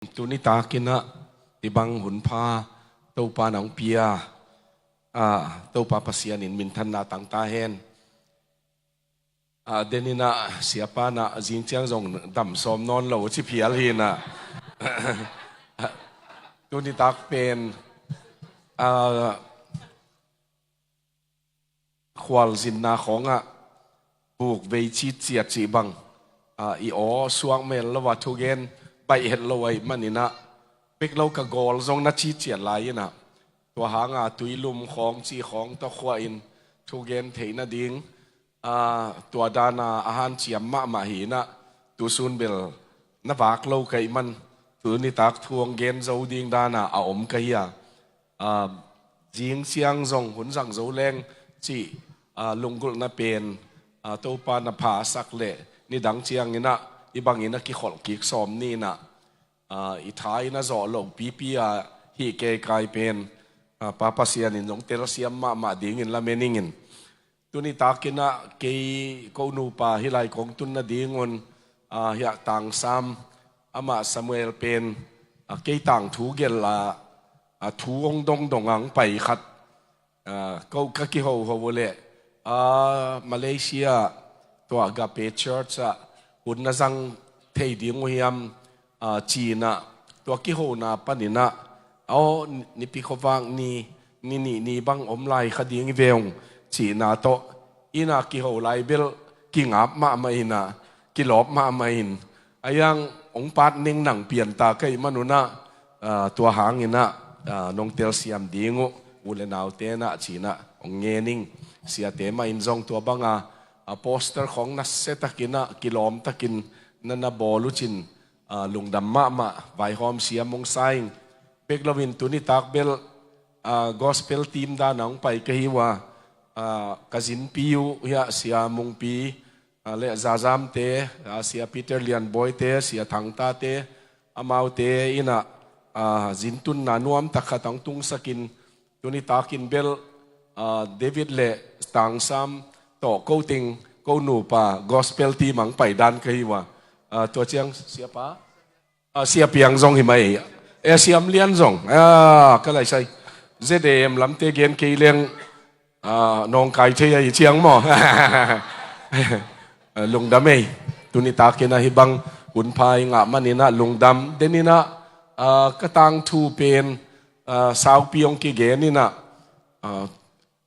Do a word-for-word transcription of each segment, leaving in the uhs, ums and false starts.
Tuni takin ah i bang hun pha Topa nang pia, ah, Topa Pasian in minthanna tang ta hen. Ah, denin ah siapa na zing ciang zong dam sawm nawn lo ci phial hi na. Tuni tak pen, ah, khualzinna khawngah buk vei citciat cih bang, ah, i aw suak mel lo a thugen baih het lo ahih manin ah, bek lo ka gawl zong na citciat lai in ah, tua hanga tuilum khawng cih khawng tawh khua in thugen theih nading, ah, tua dana a hanciam mahmah hi in ah, tusun bel na vak lo ka hih man, tuni tak thu hong gen zo ding dana a om ka hi a. Ah, zing ciang zong hun zang zo leng cih, ah, lunggulhna pen, ah, Topa na pha a sak leh nidang ciangin ah i bangin a kikholh kik sawm ni in ah, ah, i tha in a zawh loh pipi a hih keikai pen, ah, Pa Pasian in zong telsiam mahmah dingin lamen ing in. Tuni takin ah kei ko nupa hih lai kong tun nadingun, ah, hiah Tangsam, amah Samuel pen, ah, kei tangthu gelh a, ah, thu hong dongdong a hong pai khat, ah, ko ka kihoho uh leh, ah, Malaysia tua Agape Church ah hun na zang thei ding uh hiam, ah, ci in ah, tua kihona panin ah, aw, Nipi khuavak ni, ni nih ni bang om lai kha ding hi ve ung, cihna tawh in ah kiho lai bel kingap mahmah in ah, kilawp mahmah in, a iang hong pat neng nang pianta ka hih manun ah, ah, tua hangin ah, ah, nong telsiam ding uh, u le naute na ci in ah hong ngen ing. Siate mah in zong tua banga, ah, poster khawng nasiatakin ah kilawmtakin na na bawl uh cin, ah, lungdam mahmah, vaihawm siam hong sa ing. Bek loin tuni tak bel, ah, gospel team dana hong pai ka hi uh a, ah, ka zinpi uh hiah Sia Mungpi, ah, le Zazamte, ah, Sia Peter Lianbawite, Sia Thangtate, amaute in ah, ah, zintunna nuamtak khat hong tungsakin, tuni takin bel, ah, David le Tangsam tawh ko teng ko nupa gospel team hong pai dan ka hi uh a. Ah, tua ciang siapa, ah, Sia Piang zong hi mai. Eh, Siam Lian zong, ah, ka lai sai. Z A M lamte gen kei leng, ah, nawngkai thei ahi ciang maw. Ah, lungdam ei. Tuni takin ah hih bang hun pha i ngah manin ah lungdam. Denin ah, ah, ka tangthu pen, ah, saupi hong kigen in ah, ah,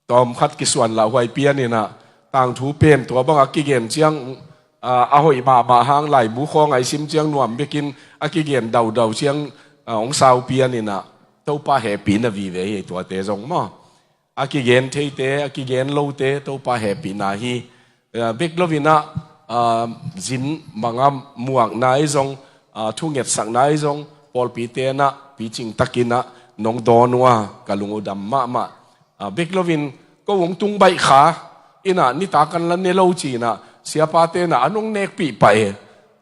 tawmkhat kisuan lauhuai pian in ah, tangthu pen tua bang a kigen ciang, ah, a hoih mahmah hang laibu khawng a i sim ciang nuam bekin a kigen daudau ciang, ah, hong saupi an in ah, Topa hehpihna vive hi tuate zong maw. A kigen theite, a kigen lote, Topa hehpihna hi. Ah, bek loin ah, ah, zin banga muakna i zong, ah, thungetsakna i zong, pawlpite in ah picing takin ah nong dawn uh a, ka lung uh dam mahmah. Ah, bek loin ko hong tung baih kha in ah, nitak an la ne lo ci in ah, siapate in ah an hong nekpih pah e.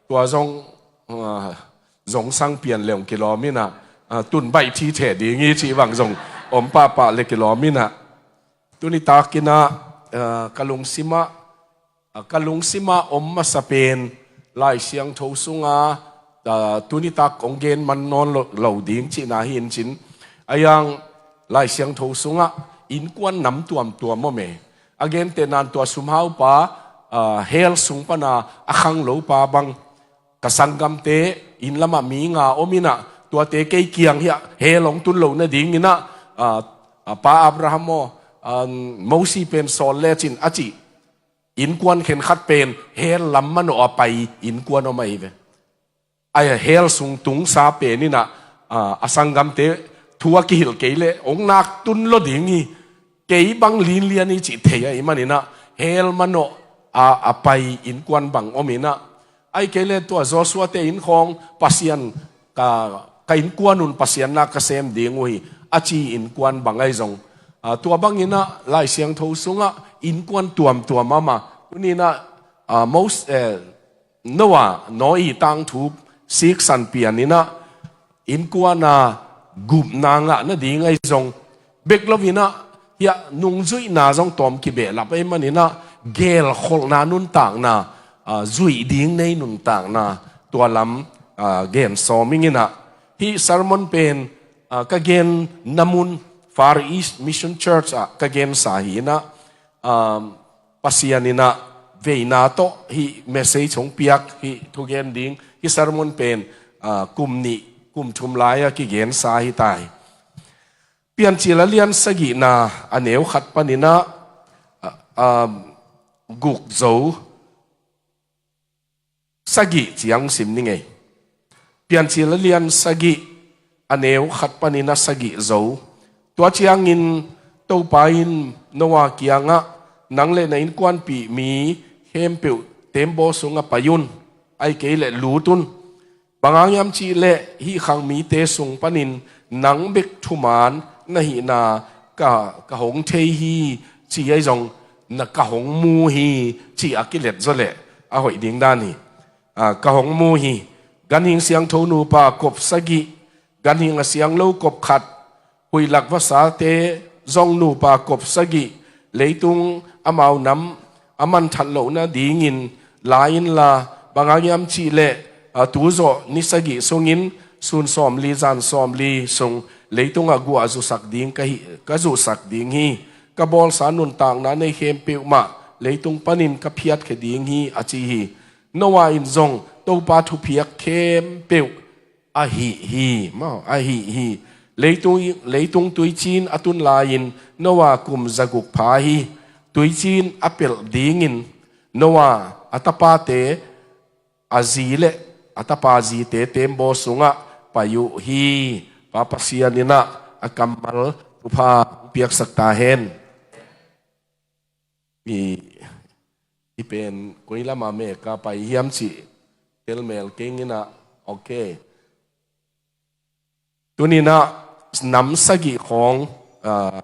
Tua zong, ah, zong sang pian le hong kilawm in ah, ah, tun baih thithe ding hi cih bang zong om pahpah le kilawm in ah. Tuni takin ah, ah, ka lungsim ah, ah, ka lungsim ah om masa pen Lai Siangtho sunga, ah, tuni tak hong gen man nawn lo, lo ding cihna hi in cin. A iang Lai Siangtho sungah innkuan nam tuamtuam om e. A gentehna in tua sumhaupa, ah, hell sung pana a khanglopa bang, ka sanggamte inn lamah mi nga om in ah, tuate kei kiang hiah hell hong tun loh nadingin ah, ah, ah, Pa Abraham aw, ah, Mosi pen sawl lecin a cih innkuan khenkhat pen hell lam manawh a pai innkuan om ahi ve. Ai, hell sung tungsa pen in ah, ah, a sanggamte thu a kihilh kei leh hong nak tun lo ding hi. Kei bang linlian hi cih thei ahih manin ah, hell manawh a, a pai innkuan bang om in ah, ai kei le tua Joshua te inn khawng Pasian ka, ka innkuan un Pasian na ka sem ding uh hi, a ci innkuan bang ahi zong, ah, tua bangin ah Lai Siangtho sungah innkuan tuamtuam a om a. Tuni in ah, ah, Mos-, eh, Noah, Noah i tangthu siksan pian in ah, innkuan a gupna ngah nading ahi zong, bek loin ah, hiah nungzuihna zong tawm kibehlap ahih manin ah, gelkholhna nuntakna, ah, zuih ding nei nuntakna, tua lam, ah, gen sawm ing in ah. Hih sermon pen, ah, ka gen namun Far East Mission Church ah ka gensa hi inah, ah, Pasian inah veina tawh hih message hong piak, hih thugen ding, hih sermon pen, ah, kum nih kum thum lai-a kigensa hi ta hi. Piancil a lian sagihna a neu khat paninah, ah, ah, guk zo sagih ciang sim ni ngei. Piancil a lian sagih a neu khat paninah sagih zo. Tua ciangin Topa in Noah kiangah, nang le na innkuanpih mi khempeuh teembaw sungah pai un, ahih kei leh lut un. Bang hang hiam cih leh hih khang mite sung panin nang bek thuman na hihna ka, ka hong thei hi, ci ahi zong na ka hong mu hi, ci a kilet zaw leh a hoih ding dan hi. Ah, ka hong mu hi. Ganhing siangtho nupa kop sagih, ganhing a siang lo kop khat, huihlak vasate zong nupa kop sagih, leitung amau nam a manthat lohna dingin la inla, bang hang hiam cih leh, ah, tu zawh ni sagih sungin sun sawmli zan sawmli sung leitungah guah a zuhsak ding ka hi, ka zuhsak ding hi. Ka bawlsa nuntakna nei khempeuh mah leitung panin ka phiatkhia ding hi, a ci hi. Noah in zong Topa thupiak khempeuh a hih hi, maw, a hih hi. Leitung, leitung tuicin a tun lai-in Noah kum zaguk pha hi. Tuicin a pelh dingin Noah, a tapate, a zi le a tapa zite teembaw sungah pai uh hi. Pa Pasian inah a kammal thupha piaksak ta hen. I, i pen koi lama meka pai hiam cih telmel keng inah, ok. Tuninah nam sagih khawng, ah,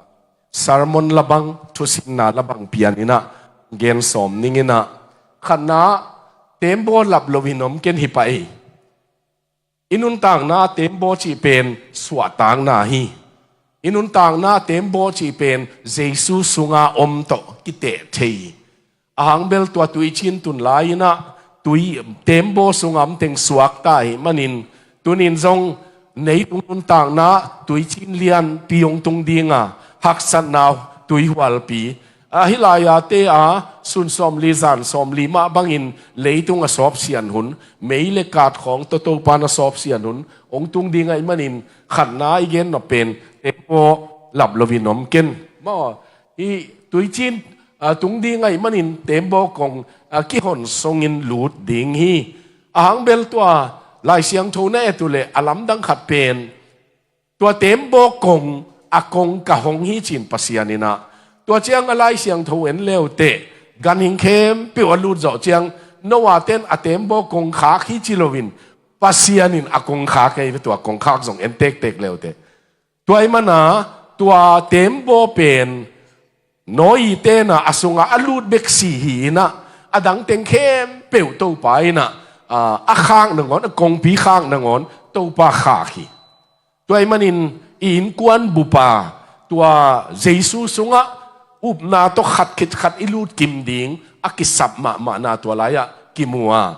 sermon labang, thusinna labang pianinah gen sawm ninginah, khatna, teembaw lap loin om ken hi pah ei. I nuntakna teembaw cih pen suahtakna hi. I nuntakna teembaw cih pen Jesu sunga om tawh kiteh thei hi. A hang bel tua tuicin tun lai-inah tui teembaw sunga om teng suakta ahih manin, tunin zong neitung nuntakna tuicin lianpi hong tung dinga, haksatna tuihualpi, a, hih lai-a te a sun sawmli zan sawmli mah bangin leitung a sawpsian hun, mei le kat khawng tawh Topa na sawpsian hun hong tung ding ahih manin, khatna i gen nop pen teembaw lap loin om ken. Maw, hih tuicin, a, tung ding ahih manin teembaw kong, a, kihon songin lut ding hi. A hang bel tua Lai Siangtho na et uh leh a lamdang khat pen, tua teembaw kong, a kong ka hong hi ci-in Pasian inah. Tua ciang a Lai Siangtho en le uh teh, ganhing khempeuh a lut zawh ciang Noah ten a teembaw kong khak hi ci loin, Pasian in a kong khak hi ve. Tua kong khak zong en tektek le uh teh. Tua ahih mana tua teembaw pen Noah tenah a sungah a lut bek si hi inah, a dang teng khempeuh Topa inah, a, a khak nangawn, a kongpi khak nangawn Topa khak hi. Tua ahih manin i innkuan bupa tua Jesu sungah upna tawh khat khit khat i lut kim ding a kisap mahmahna tua lai-ah kimu a.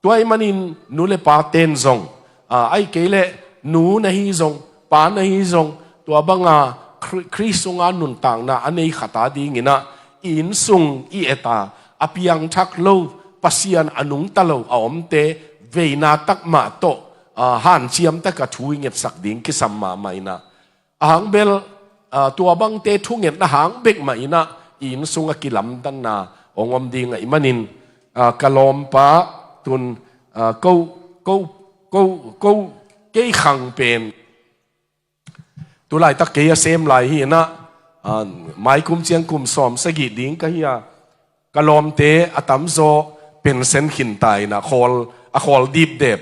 Tua ahih manin nu le pa ten zong, a, ahih kei leh nu na hi zong, pa na hi zong, tua banga Khri-, Khrist sunga nuntakna a nei khat a dinginah, i innsung i et a, a piangthak lo, Pasian a nungta lo a omte veina takmah tawh, a, hanciam taka thu i ngetsak ding kisam mahmah inah. A hang bel, a, tua bangte thungetna hang bek mah inah i innsung a kilamdanna hong om ding ahih manin, a, ka lawmpa tun, a, ko, ko, ko, ko, kei khang pen tu laitak kei a sem lai hi inah, a, mai kum ciang kum sawm sagih ding ka hi a, ka lawmte a tamzaw pension khin ta inah khawl, a khawl dipdep.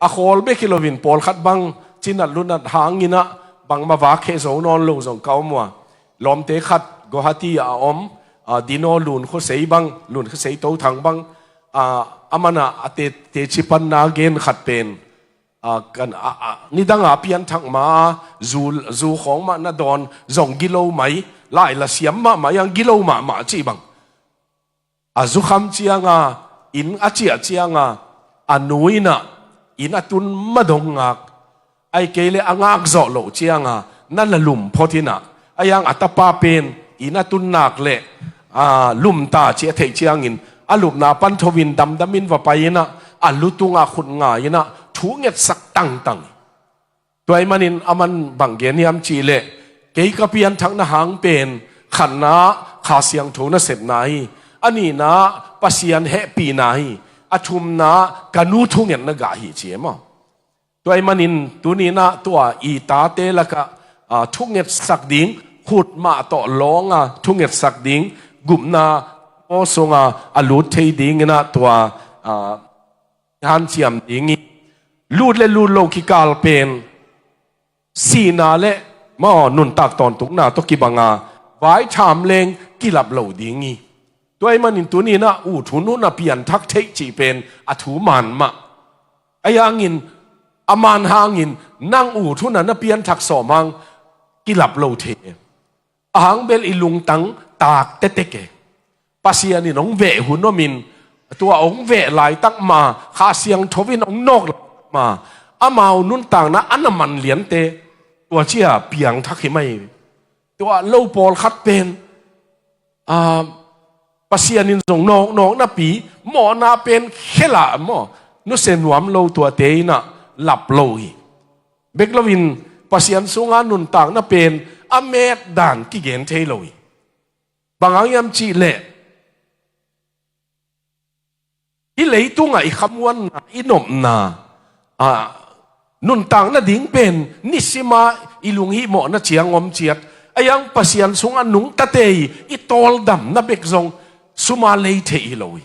A khawl bek hi loin pawlkhat bang cinat lunat hanginah bangmah vak kheh zo nawn lo zong ka om uh a. Lawmte khat Guwahati ah a om, a, Dino Lun Khua Sei bang, Lun Khua Sei Tothang bang, a, a manah a te, teci panna gen khat pen, a, kan, a, a, nidanga pianthak ma, zu, zu khawng mah na dawn zong gilo mai, laila siam mahmah, yang gilo mahmah cih bang. A zukham cianga, inn a ciah cianga, a nu inah inn a tun ma dong ngak. Ahih kei leh a ngak zawh loh cianga na na lum phot inah, a iang a tapa pen inn a tun nak leh, aa, lum ta cih a theih ciangin a lupna pan tho in damdamin va pai inah a lu tungah khut nga inah thu ngetsak tangtang. Tua ahih manin aman bang gen hiam cih leh, kei ka pianthakna hang pen khatna Kha Siangtho nasepna hi, a nihna Pasian hehpihna hi, a thumna ka nu thungetna gah hi ci e maw. Tua ahih manin tuni inah tua i tate lakah, aa, thungetsak ding, khut mah tawh lawnga thungetsak ding, gupna aw sunga a lut thei ding inah tua, aa, hanciam ding hi. Lut le lut loh kikal pen sihna le maw nuntak tawntungna tawh kibanga vaitham leng kilap lo ding hi. Tua ahih manin tuni inah ut hun hun a pianthak theih cih pen a thu man mah. Ahi hangin a man hangin nang ut hun a na pianthak sawm hang kilap lo thei e. A hang bel i lungtang tak tetek e. Pasian in hong veh hun omin, tua hong veh laitak ma, Kha Siangtho in hong nawk laitak ma, amau nuntakna a na man liante, tua cia piangthak hi mai. Tua lo pawlkhat pen, aa, Pasian in zong nawknawk napi, mawhna pen khela maw, nusia nuam lo tuate inah lap lo hi. Bek loin Pasian sunga nuntakna pen a met dan kigen thei lo hi. Bang hang hiam cih leh, hih leitungah i khamuanna, i nopna, a, nuntak nading pen nisima i lunghihmawhna ciang om ciat, a iang Pasian sungah nungtate i, i tawldamna bek zong suma lei theih hi lo hi.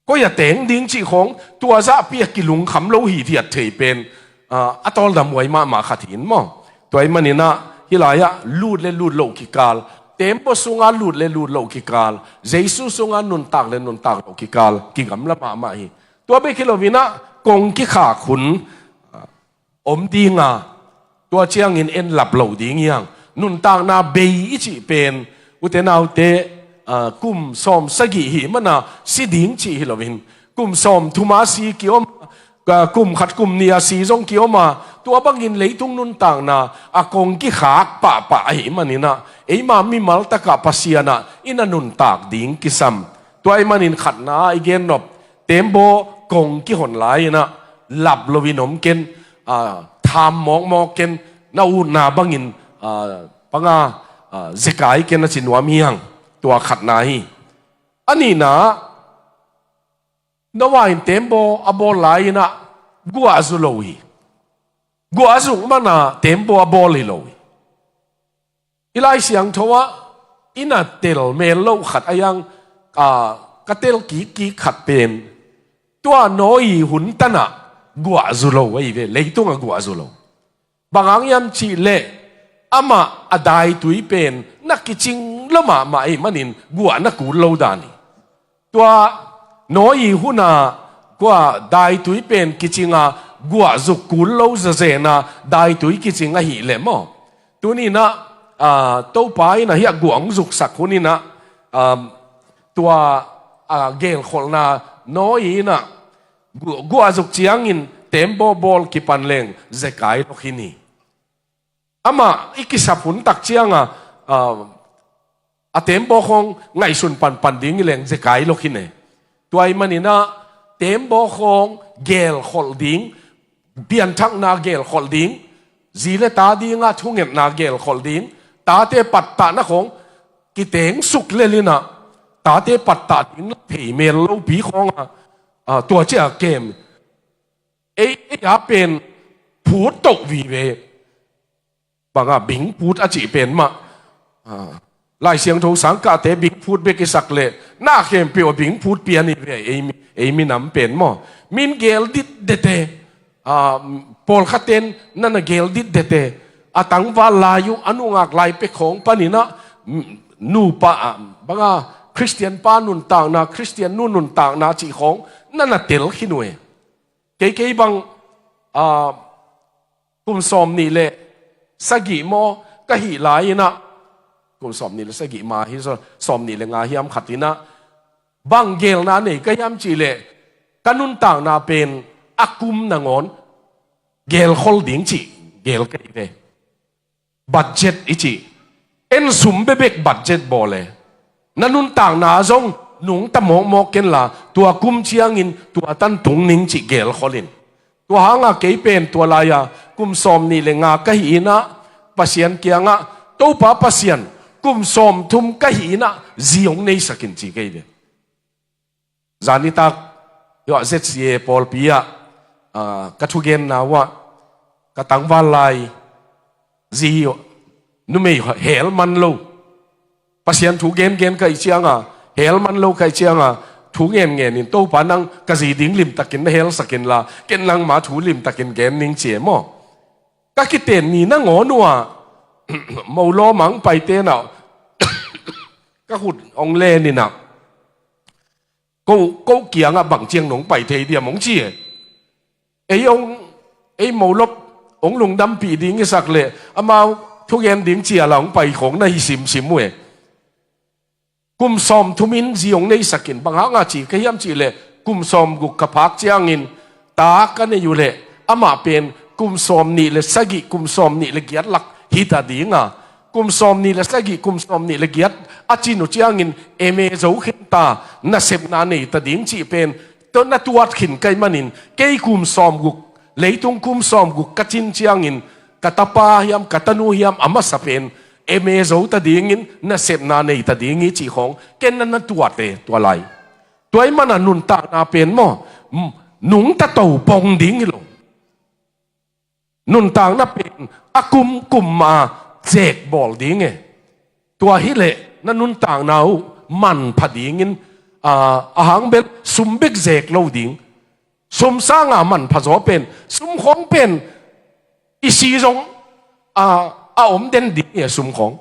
Koi a teng ding cih khawng tua zahpi a kilungkham lo hi viat thei pen, a, a tawldam huai mahmah khat hi in maw. Tua ahih maninah hih lai-ah lut le lut loh kikal, tembaw sungah lut le lut loh kikal, Jesu sungah nuntak le nuntak loh kikal kigamla mahmah hi. Tua bek hi loinah kong kikhak hun, a, om dinga, tua ciangin en lap lo ding hi hang. Nuntakna bei i cih pen, ute naute, a, kum sawm sagih hih mana si ding cih hi loin, kum sawm thuma si kiom, a, kum khat kum nih a si zong kiom a, tua bangin leitung nuntakna a kong kikhak pahpah ahih maninah eima mimal takah Pasian ah i na nuntak ding kisam. Tua ahih manin khatna i gennop, tembaw kong kihon lai-inah lap loin om ken, a, tham mawkmawk ken, na utna bangin, a, panga, a, zekai ken a ci nuam hi hang. Tua khatna hi. A nihna, Noah in tembaw a bawl lai-inah guah zu lo hi. Guah a zuk mana tembaw a bawl hi lo hi. I Lai Siangtho ah i na tel mel loh khat a iang, a, ka tel kikkik khat pen, tua Noah hun tanah guah zu lo ahi ve, leitungah guah zu lo. Bang hang hiam cih leh amah a daitui pen na kicing lo mahmah ahih manin guah na kul lo dan hi. Tua Noah hunah guah daitui pen kicinga guah zuk kul lo zazena daitui kicing ahih leh maw, tuninah, a, Topa inah hiah guah hong zuksak huninah, a, tua, a, gelkholhna Noah inah gu-, guah zuk ciangin tembaw bawl kipan leng zekai lo khin hi. Amah i kisap hun tak cianga, a, a tembaw khawng ngaihsun panpan ding hi leng zekai lo khin e. Tua ahih maninah tembaw khawng gelkholh ding, pianthakna gelkholh ding, zi le ta dingah thungetna gelkholh ding, tate pattahna khawng kitengsuk lelinah tate pattah ding la thei mel lopi khawngah, a, tua cia kem. Ei, ei a pen phut toh vive. Banga bingput a cih pen mah, a, Lai Siangtho sangkahte bingput bek i sak leh na khempeuh a bingput pian hi ve, ei mi, ei minam pen maw. Min gel ditdete, a, pawlkhatten na na gel ditdete, a tangval lai uh a nungak lai pek khawng paninah, m-, nupa, a, banga Khristian pa nuntakna, Khristian nu nuntakna cih khawng na na tel khin uh e. Keikei bang, a, kum sawm nih le sagih maw ka hih lai-inah, kum sawm nih le sagih ma hi zaw, sawm nih le nga hiam khat inah, bang gelna nei ka hiam cih leh ka nuntakna pen a kum nangawn gelkhol ding cih gel ka hi ve. Budget i cih, en sum bekbek budget bawl e. Na nuntakna zong nungta mawkmawk kenla, tua kum ciangin tua tan tung ning cih gelkhol in. Tua hanga kei pen tua lai-a kum sawm nih le nga ka hih inah Pasian kiangah, Topa Pasian, kum sawm thum ka hih inah zi hong neisak in, ci ka hi ve. Zanitak hi ah Z C A pawlpi ah, ah, ka thugenna uh ah ka tangval lai zi numei hel man lo. Pasian thu gengen ka hih cianga, hel man lo ka hih cianga, thu ngengen in, Topa, nang ka zi ding limtakin na helsak inla, ken nangma thu limtakin gen ning, ci e maw. Ka kiten ni nangawn uh ah, mo lawm ah hong paite na, ka khut hong len inah, ko, ko kiangah bang ciang nong pai thei diam hong ci e. Ei hong, ei mo lawm hong lungdampih ding i sak leh amau thugen ding cial ah hong pai khawng na hi simsim uh e. Kum sawm thum in zi hong neisak in, bang hanga ci ka hiam cih leh, kum sawm guk ka phak ciangin ta ka nei uh leh, amah pen kum sawm nih le sagih, kum sawm nih le giat lak hi ta ding a, kum sawm nih le sagih, kum sawm nih le giat a cin uh ciangin M A zo khin ta, nasepna nei ta ding cih pen tua na tuat khin ka hih manin, kei kum sawm guk, leitung kum sawm guk ka cin ciangin, ka tapa hiam, ka tanu hiam, a masa pen M A zo ta dingin, nasepna nei ta ding hi cih khawng ken na na tuat e tua lai. Tua ahih mana nuntakna pen maw, mm, nungta to pong ding hi lo. Nuntakna pen a kumkum a zek bawl ding e. Tua hileh na nuntakna uh manpha dingin, ah, a hang bel sum bek zek lo ding. Sum sanga manpha zaw pen, sum khawng pen i si zong, ah, a om den ding hi a, sum khawng.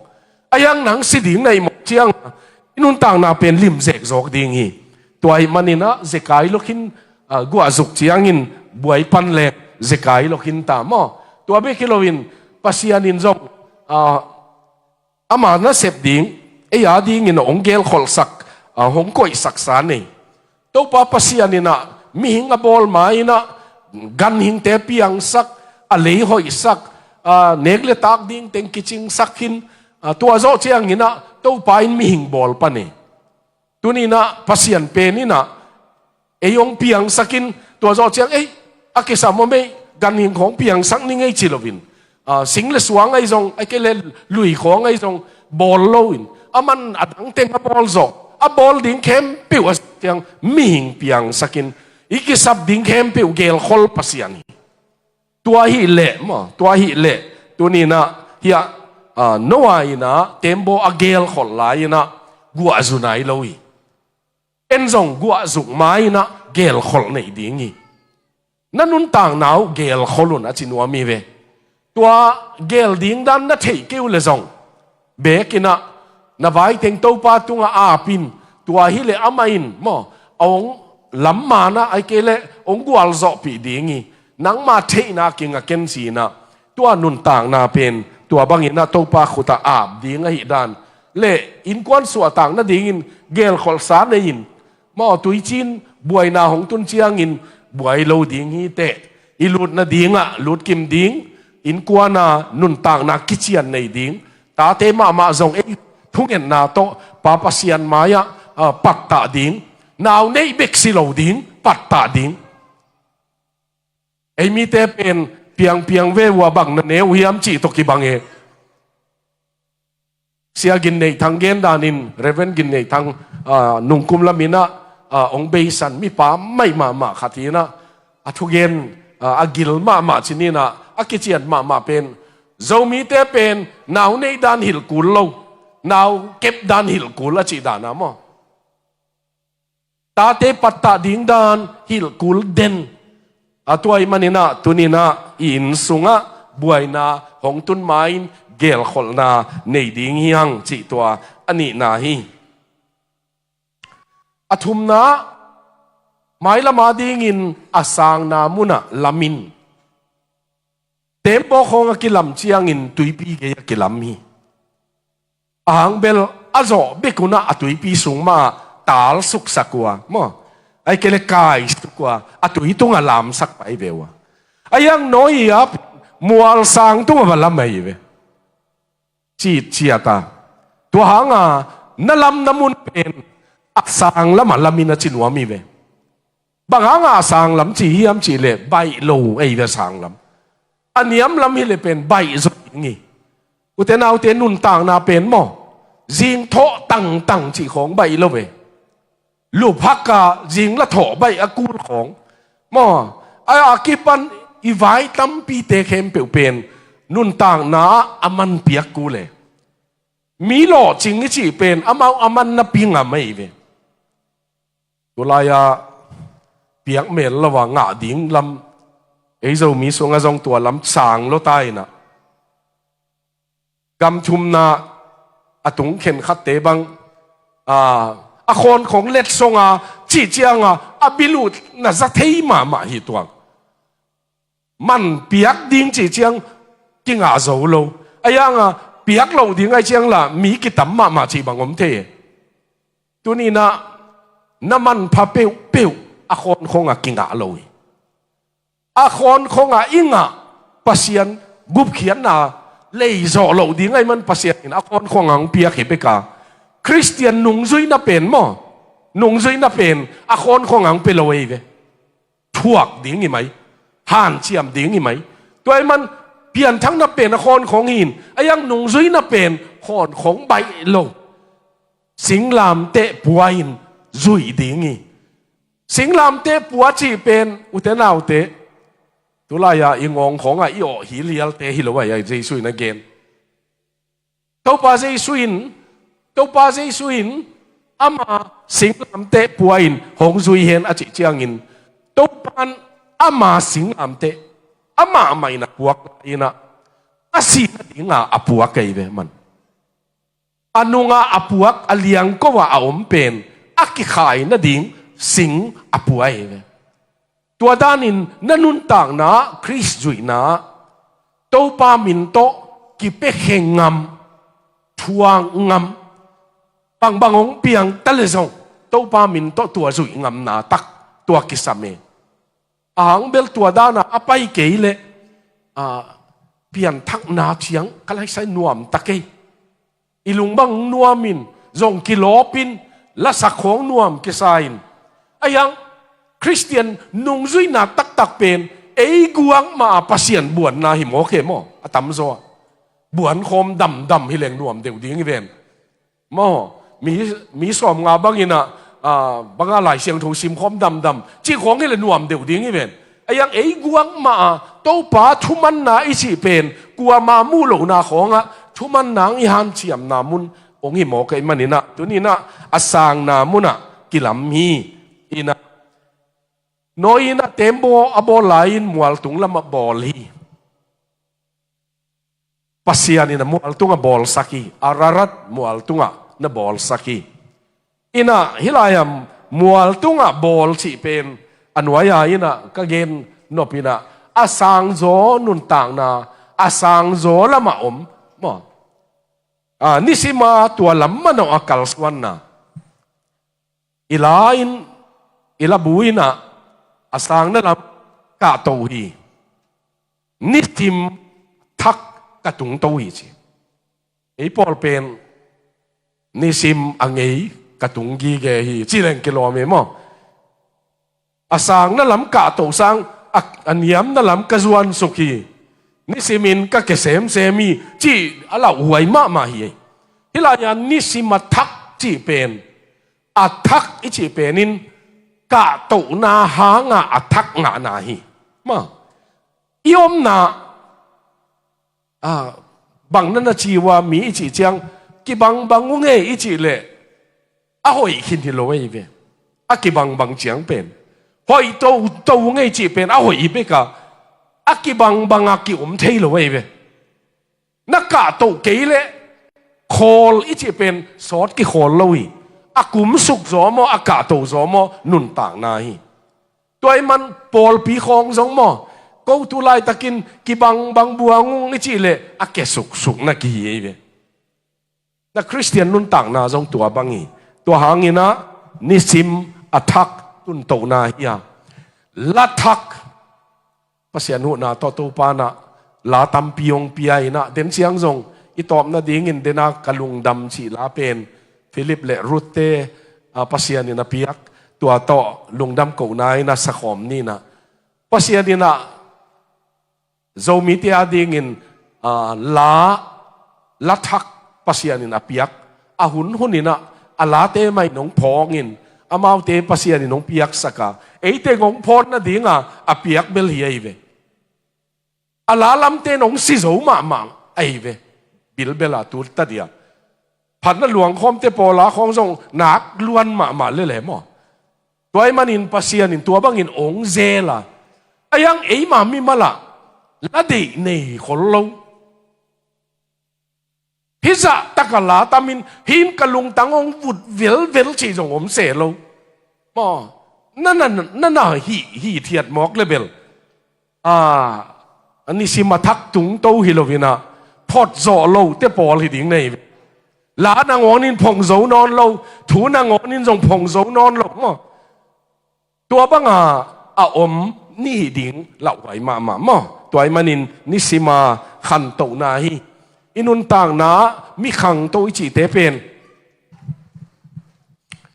A hiang nang si ding na hih mawk cianga i nuntakna pen lim zek zawk ding hi. Tua ahih maninah zekai lo khin, ah, guah zuk ciangin buai pan leng zekai lo khin ta maw. Tua bek hi loin Pasian in zong, ah, ama nasep ding, ei a dingin hong gelkholhsak, ah, hong koihsaksa nei. Topa Pasian inah mihing a bawl ma inah ganhingte piangsak, a lei hoihsak, ah, nek le tak ding teng kicingsak khin, ah, tua zawh cianginah Topa in mihing bawl pan e. Tuninah Pasian pen inah ei hong piangsak in, tua zawh ciang ei a kisam om ei, ganhing khawng piangsak ning ei ci loin, ah, sing le suang ahi zong, ahih kei leh lui khawng ahi zong bawl loin, aman a dang teng a bawl zawh, a bawl ding khempeuh a zawh ciang mihing piangsak in, i kisap ding khempeuh gelkhol Pasian hi. Tua hileh maw, tua hileh tuninah hiah, ah, Noah inah tembaw a gelkholh lai inah guah zu nai lo hi. En zong guah zuk ma inah gelkholh nei ding hi. Na nuntakna uh gelkholh un, a ci nuam hi ve. Tua gel ding dan na theih kei uh leh zong, bekinah na vaiteng Topa tungah ap in, tua hileh amah in maw, a hong lammanah, ahih kei leh hong gualzawhpih ding hi. Nangma theihna kinga ken cinah, tua nuntakna pen tua banginah Topa khutah ap ding ahih dan le innkuan suahtak nadingin gelkholhsa nei in, maw, tuicin buaina hong tun ciangin buai lo ding hi teh, i lut nadingah lut kim ding, innkuana nuntakna kician nei ding, tate mahmah zong ei thungetna tawh Pa Pasian mai-ah, ah, pattah ding, nau neih bek si lo ding, pattah ding. Ei mite pen piangpiang ve uh a, bang na ne uh hiam cih tawh kibang e. Sia Gin Neih Thang gen danin, Reverend Gin Neih Thang, ah, nungkum laminah, ah, hong beisan mipa maih mahmah khat hinah, a thugen, ah, a gil mahmah cininah, a kician mahmah pen, Zomite pen nau neih dan hilh kul lo, nau kep dan hilh kul a cih dana maw. Tate pattah ding dan hilh kul den. A tua ahih maninah tuninah i inn sungah buaina hong tun ma-in gelkholhna nei ding hi hang cih tua a nihna hi. A thumna, mailam a dingin a sangna munah lam in. Tembaw khawng a kilam ciangin tuipi gei a kilam hi. A hang bel a zawh bek unah a tuipi sung mah tal suksak uh a maw. Ahih kei leh kai suk uh a, a tui tungah lamsak pai ve uh a. A iang nawi a mual sang tungah va lam ahi ve. Citciat a. Tua hanga na lamna mun pen a sang lamah lamin a ci nuam hi ve. Bang hanga a sang lam ci hiam cih leh baih lo ahi ve a sang lam. A niam lam hi leh pen baih zo ding hi. Ute naute nuntakna pen maw, zing thawh tangtang cih khawng baih lo ve. Luphak a zing la thawh baih a kul khawng maw, a, a kipan i vai tampite khempeuh pen nuntakna ah a man piak kul e. Mi lawhcing i cih pen amau a man napi ngam ahi ve. Tulai-a piak mel lo a ngah ding lam, ei Zomi sungah zong tua lam sang lo ta inah. Gam thumna a tung khenkhatte bang, a, a khawnkhong letsong a, cih cianga a bil uh na za thei mahmah hi tuang. Man piak ding cih ciang kingah zo lo. A ianga piak loh ding ahi ciang la mi kitam mahmah cih bang om thei. Tuninah na manpha peuhpeuh a khawnkhongah kingah lo hi. A khawnkhongah i ngah Pasian gupkhiatna leizawh loh ding ahi man Pasian in a khawnkhongah hong piak hi beka. Khristian nungzuihna pen maw, nungzuihna pen a khawnkhongah hong pia lo ahi ve. Thuak ding hi mai, hanciam ding hi mai. Tua ahi man pianthakna pen a khawnkhong hi in, a iang nungzuihna pen khawnkhong baih lo. Singlamteh pua in zuih ding hi. Singlamteh pua cih pen ute naute, tulai-a i ngawng khawngah i awh hilhialte hi lo ahi a, Jesu in a gen. Topa Jesu in, Topa Jesu in ama singlamteh pua in hong zui hen a cih ciangin, Topa in ama singlamteh amah mah in a puak lai inah, a sih nadinga a puak ahi ve man. A nungah a puak a liangko ah a om pen a kikhai nading sing a pua ahi ve. Tua danin na nuntakna ah Khrist zuihna ah Topa min tawh kipiakhe ngam, thuak ngam, bangbang hong piang ta leh zong Topa min tawh tua zuih ngamna tak tua kisam e. A hang bel tua dana a pai kei leh, a, pianthakna ciang ka laisai nuam ta kei. I lung bang nuamin, zong kilawpin, lasak khawng nuam kisa in. A iang Khristian nungzuihna taktak pen ei guak mah a Pasian buanna hi mawk e maw, a tamzaw ah. Buan khawm damdam hi leng nuam deuh ding hi ven. Maw, mi, mi sawmnga bangin ah, a, banga Lai Siangtho sim khawm damdam cih khawng hi leh nuam deuh ding hi ven. A iang ei guak mah a Topa thumanna i cih pen kuama muh lohna khawngah thumanna hong i hanciamna mun hong hi mawk ahih maninah, tuninah a sangna munah kilam hi. Inah, Noah in a tembaw a bawl lai-in mualtung lamah bawl hi. Pasian in a mualtungah bawlsak hi, Ararat mualtungah na bawlsak hi. Inah, hih lai-ah mualtungah bawl cih pen a nuai-a inah ka gen nop inah a sangzaw nuntakna, a sangzaw lamah om maw? A, nisima tua lam manawh a kalsuanna. I la in, i labu inah a sangna lam kahto hi. Nisim thak ka tungto hi ci. Ei pawl pen nisim a ngei ka tung gige hi ci leng kilawm hi maw? A sangna lam kahto sang a, a niamna lam ka zuansuk hi. Nisimin ka ke semsem hi ci a lauhuai mahmah hi. Hih lai-ah nisim a thak cih pen, a thak i cih pen in kahtohna hanga a thak ngahna hi. Maw, i omna, a, bang na na ci uh a, mi i cih ciang kibangbang uh ngei i cih leh a hoih khin hi lo ahi ve. A kibangbang ciang pen hoih toto uh ngei cih pen a hoih hi bek a, a kibangbang a ki-om thei lo ahi ve. Na kahtoh kei leh khawl i cih pen sawt kikhawl lo hi. A kumsuk zaw maw, a kahtoh zaw maw, nuntakna hi. Tua ahih man pawlpi khawng zong maw, ko tu laitakin kibangbang buang ung i cih leh a ke suksuk na kihi ahi ve. Na Khristian nuntakna zong tua bang hi. Tua hangin ah nisim a thak tuntohna hi a, la thak Pasian huhna tawh Topa in ah la tampi hong pia in ah, den ciang zong i tawpna dingin den a ka lungdam cih la pen Philip le Ruth te, ah, Pasian in a piak, tua tawh lungdam kohna in a sakhawm ni in ah. Pasian in ah Zomite a dingin, ah, la, la thak Pasian in a piak, a hun hun in ah a late mah in hong phawng in, amaute Pasian in hong piaksak a, eite hong phawn nading a a piak bel hi ahi ve. A la lamte in hong si zo mahmah ahi ve. Bilbel a tut ta dia. Phatna luangkhawmte pawl a khawng zong nak luan mahmah lel e maw. Tua ahih manin Pasian in tua bangin hong zel a, a iang eima mimal ah la deih nei khol lo. Hih zahtak a la tamin hih in ka lungtang hong vut velvel cih zong om se lo. Maw, na, na, na, na hih, hih thiat mawk le bel, a, a nisim a thak tungto hi lo in ah, phot zawh lote pawl hi ding nei ve. La nangawnin phong zo nawn lo, thu nangawnin zong phong zo nawn lo maw. Tua banga a om ni hi ding lauhuai mahmah maw. Tua ahih manin nisim a khantohna hi. I nuntakna mi khangto i cihte pen,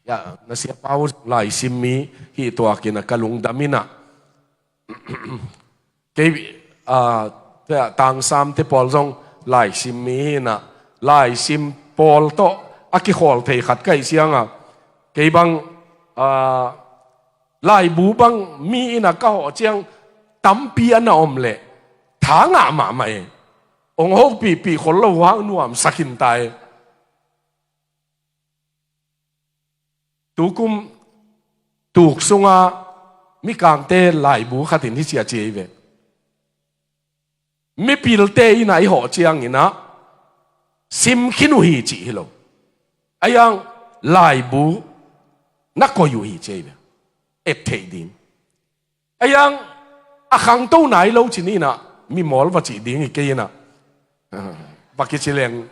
ya, na siapa uh laisim mi hi tuakin a ka lungdam in ah. Kei, ah, te, tangsamte pawl zong laisim mi hi in ah, laisim pawl tawh a kikhawl thei khat ka hih ciang a, kei bang, ah, laibu bang mi in ah ka hawh ciang tampi a na om leh tha ngah mahmah e. Hong hopihpih khol lo hang nuamsak in ta e. Tukum tuk sunga mikangte laibu khat in hi ciaci ahi ve. Mipilte in ah i hawh ciangin ah sim khin uh hi cih hi lo. A iang laibu na koih uh hi ci ahi ve. Et theih ding. A iang a khangto nai lo ci ni in ah, mi mawl va cih ding hi kei in ah. Va kici leng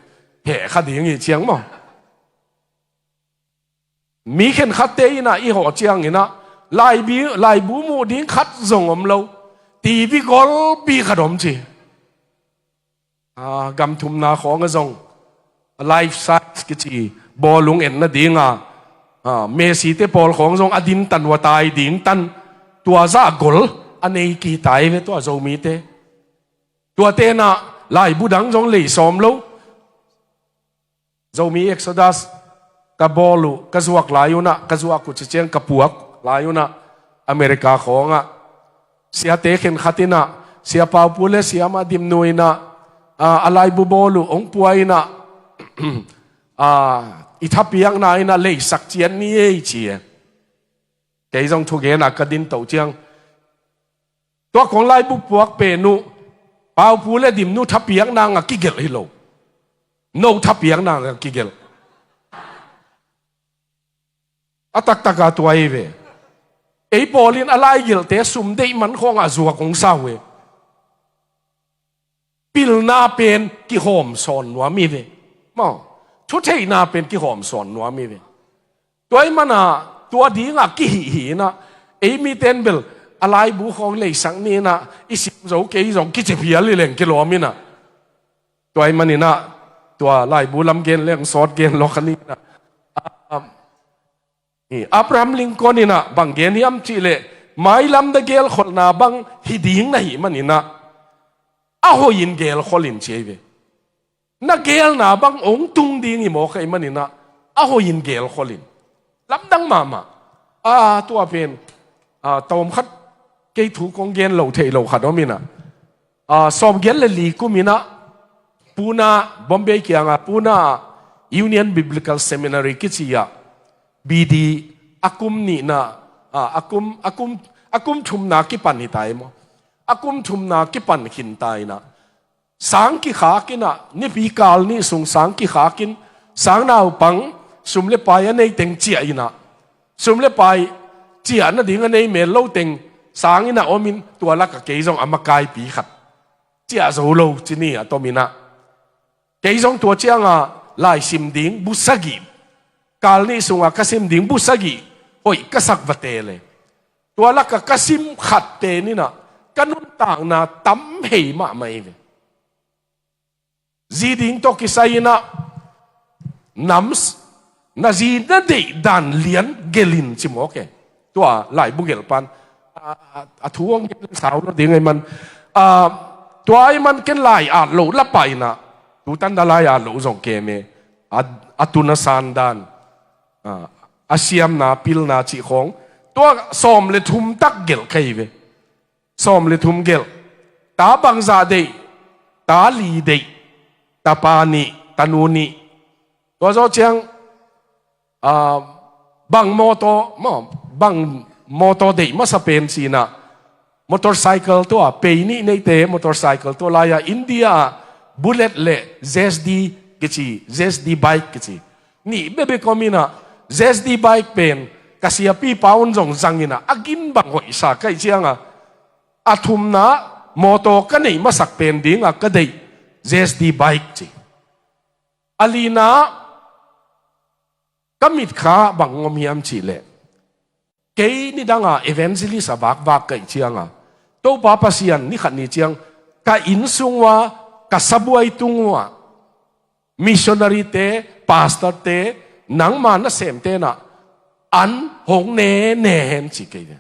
heh kha ding hi ciang maw. Mi khenkhatte in ah i hawh ciangin ah laibi, laibu muh ding khat zong om lo. TV golpi khat om ci. Ah, gam thumna khawng ah zong life size kici bawlung etna ding a, ah, Messi-te pawl khawng zong a dintan uh a tai dingtan, tua zah gol a nei kihta ahi ve tua Zomite. Tuate in ah laibu dang zong lei sawm lo. Zomi Exodus ka bawl uh, ka zuak lai un ah, ka zuak uh ci ciang ka puak lai un ah, America khawng ah siate khenkhat in ah, Sia Pau Pu le Sia Ma Dim Nu in ah, ah, a laibu bawl uh hong pua in ah, ah, i thapiakna in ah leisak ciat ni ei ci e. Kei zong thugen a ka din to ciang, tua kong laibu puak pen uh Pau Pu le Dim Nu thapiakna ngah kigelh hi lo. No thapiakna ngah kigelh. A taktak a tua hi ve. Ei pawl in a laigelhte sum deih man khawng ah zuak hong sa uh e. Pilna pen kihawm sawn nuam hi ve. Maw, thutheihna pen kihawm sawn nuam hi ve. Tua ahih man a, tua ding a kihihih in ah, ei mite in bel a laibu khawng leisak ni in ah, i sim zo kei zong kici phial hi leng kilawm in ah. Tua ahih man in ah, tua laibu lam gen leng sawt gen lawk a ni in ah. Ah, Abraham Lincoln in ah bang gen hiam cih leh, mailam na gelkholhna bang hi ding na hih man in ah, a hoih in gelkhol in ci ahi ve. Na gelna bang hong tung ding hi mawk ahih man in ah, a hoih in gelkhol in. Lamdang mahmah. Ah, tua pen, ah, tawm khat kei thu kong gen lo theih lo khat om in ah, ah, sawmgiat le li kum in ah, Pune, Bombay kiang a Pune Union Biblical Seminary kici ah, B D a kum nihna, ah, a kum, a kum, a kum thumna kipan hi ta hi maw. A kum thumna kipan khin ta in ah, sang kikhak in ah, nipi kal nih sung sang kikhak in, sang naupang sum le pai a nei teng ciah in ah, sum le pai ciah nading a nei mel lo teng sang in ah om in, tua lak ah kei zong a makaipi khat, ciah zo lo ci ni a tom in ah, kei zong tua ciang a laisim ding bu sagih, kal nih sung a ka sim ding bu sagih hoih ka sak va teel e. Tua lak ah ka sim khat pen in ah, ka nun nuntakna tam hei mahmah hi ve. Zi ding tawh kisai inah nam s-, na zi na deih dan lian gelh in ci mawk e. Tua laibu gelh pan a, a, a thu hong gelh sau lo ding ahih man, a, tua ahih man ken lai at loh la pah inah, tutan da lai at loh zong kem e. A, a tun a san dan, a, a siamna pilna cih khawng tua sawm le thum tak gelh kha hi ve. Sawm le thum gelh. Ta bangzah deih? Ta li deih. Tapa nih, tanu nih. Tua zawh ciang, ah, bang mawtaw, maw, bang mawtaw deih masa pen ci inah, motorcycle tua, pei nih neite motorcycle tua lai-a India ah Bullet le Z S D kici, Z S D bike kici. Nih bekbek om inah, Z S D bike pen ka siapipa un zong zang inah, a gin bang hoihsa ka hih ciangah, a thumna mawtaw ka neih masak pen dingah ka deih Z S D bike ci. A lina ka mitkha bang om hiam cihleh, kei nidanga evangelist a vakvak ka hih cianga, Topa Pasian ni khat ni ciang ka inn sung uah, ka sabuai tung uah, missionary te, pastor te, nangma nasemte nah an hong ne ne hen ci kei ve.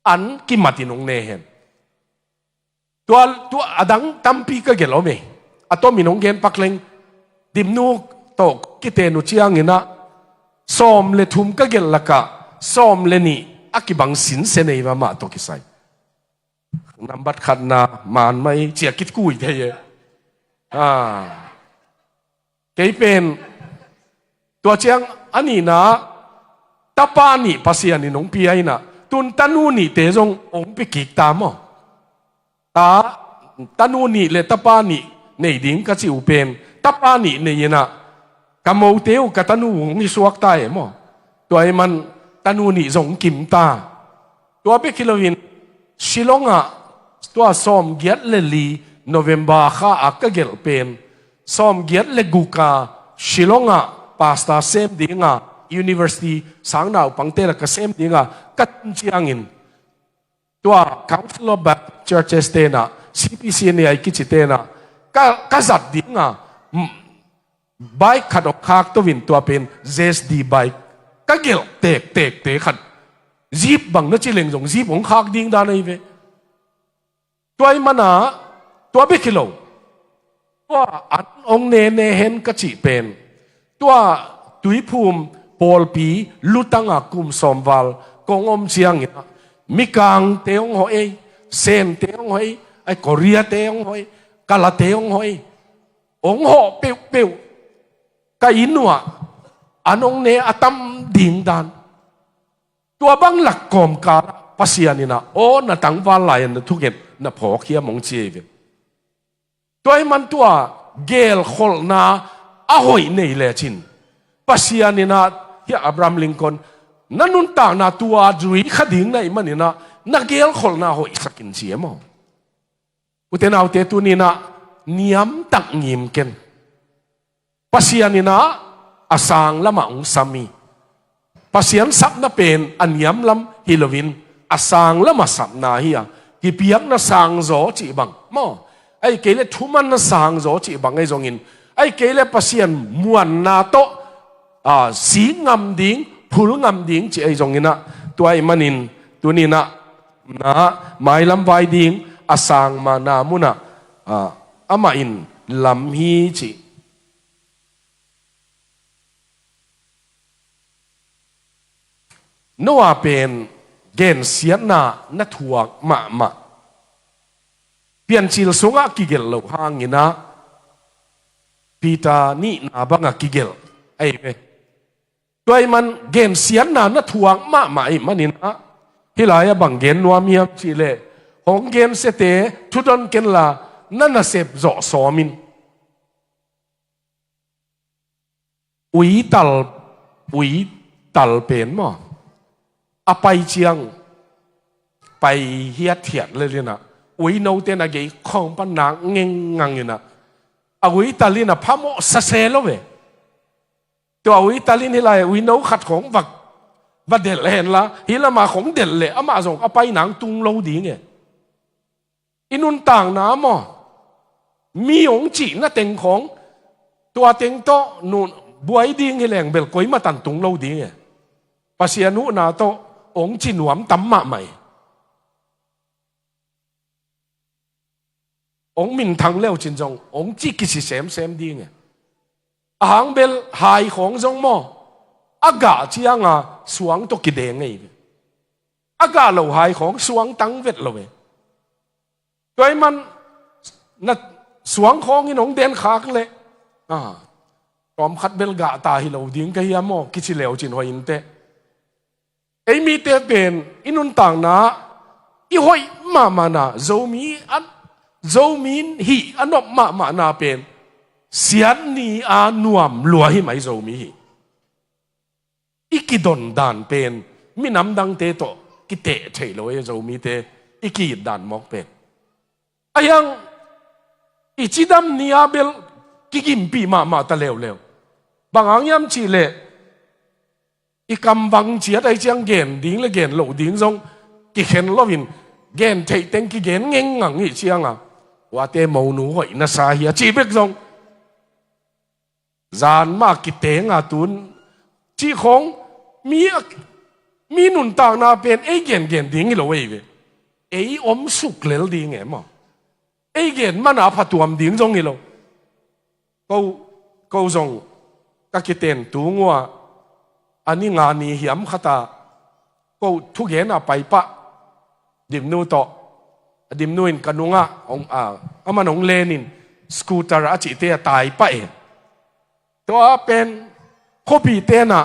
An kimatin hong ne hen. Tua, tua adang tampi ka gelh om e. A tomin hong gen pak leng, Dimnu tawh kiten uh cianginah, sawm le thum ka gelh lakah sawm le nih a kibang sinsen ei va mah tawh kisai. Nambat khatna man mah ei, cia kikui thei e. Ah. Kei pen tua ciang a nihna, tapa nih Pasian in hong pia inah, tun tanu nihte zong hong pia kik ta maw. Ta, tanu nih le tapa nih nei ding ka cih uh pen, tapa nih nei inah, ka mote uh ka tanu uh hong hi suak ta e maw. Tua ahih man tanu nih zong hong kim ta. Tua bek hi loin, Shillong ah tua sawmgiat le li November kha a ka gelh pen, sawmgiat le guk a Shillong ah pastor sem dinga, university sang naupangte lak ka sem dinga ka tun ciangin, tua Council of Baptist Churches tenah, C B C N A I kici tenah ka, ka zat dinga, mm, bike khat hong khak to in, tua pen Z S D bike. Ka gelh tektek te khat, jeep bang na ci leng zong jeep hong khak ding dan ahi ve. Tua ahih mana, tua bek hi lo, tua an hong ne ne hen ka cih pen, tua Tuiphum pawlpi lutanga kum sawmval kong om ciangin, Mikangte hong hawh ei, Sente hong hawh ei, ai Koreate hong hawh ei, Kalate hong hawh ei. Hong hawh peuhpeuh, ka inn uah an hong ne a tam ding dan. Tua bang lak kawmkal Pasian inah, aw na tangval lai-in na thunget na phawk hiam hong ci ei ve. Tua ahih man tua gelkholhna a hoih nei lecin, Pasian inah, hia Abraham Lincoln, na nuntakna tua zui kha ding na hih man inah, na gelkholhna hoihsak in ci e maw. Ute naute, tuni inah niamtak ngim ken. Pasian inah a sang lamah hong sam hi. Pasian sapna pen a niam lam hi loin, a sang lamah sapna hi a, kipiakna sangzaw cih bang maw, ahih kei leh thumanna sangzaw cih bang ahi zongin, ahih kei leh Pasian muanna tawh, a, sik ngam ding, phul ngam ding cih ahi zongin ah, tua ahih manin tuni inah, na, mailam vai ding a sang mahna munah, a, amah in lam hi cih. Noah pen gensiatna na thuak mahmah. Piancil sungah kigelh loh hangin ah, Peter nihna bangah kigelh ahi ve. Tua ahih man gensiatna na thuak mahmah ahih manin ah, hih lai-ah bang gen nuam hiam cih leh, hong gensiate thudon kenla, na nasep zawh sawm in. Uital, uital pen maw, a pai ciang, pai hiathiat lel inah, uinote na gei khawng pan nak ngengngang inah, a uital inah phamawh sase lo ve. Tua uital in hih lai-ah uino khat khawng va, va delh henla, hih lamah khawng delh leh amah zong a pai nang tung lo ding e. i nuntakna maw, mi hong cihna teng khawng, tua teng tawh nun buai ding hi leng bel koima tan tung lo ding e. Pasian huhna tawh hong ci nuam tam mahmah e. Hong minthang leucin zong hong ci kisi semsem ding e. A hang bel hai khawng zong maw, a gah cianga suang tawh kideng ngei ve. A gah lo hai khawng suang tang vet lo ve. Tua ahih man na suang khawngin hong den khak leh, a, tawmkhat bel gah ta hi lo ding ka hia maw, kici leucin hoih inteh. Ei mite pen i nuntakna i hoih mahmahna, Zomi a, Zomi hih a nop mahmahna pen siat ni a nuam lua hi mai Zomi hih. I kidon dan pen minam dangte tawh kiteh theih lo e, Zomite i ki-it dan mawk pen. A hiang i cidam ni a bel kigimpih mahmah ta leuleu. Bang hang hiam cihleh i kamvang ciat ahi ciang gen ding le gen loh ding zong kikhen loin gen theih teng kigen ngengngang hi cianga, uate monu hoih na sa hi a cih bek zong zan mah kitenga tun cih khawng mi a, mi nuntakna pen ei gengen ding hi lo ei ve. Ei om suk lel ding e maw. Ei gen mana phatuam ding zong hi lo. Ko, ko zong ka kiten tung uh a, a ni nga ni hiam khata ko thugena pai pah. Dimnu tawh, a Dimnu in ka nungah hong, a, aman hong lenin scooter a cihte a tai pah e. Tua pen khuapite na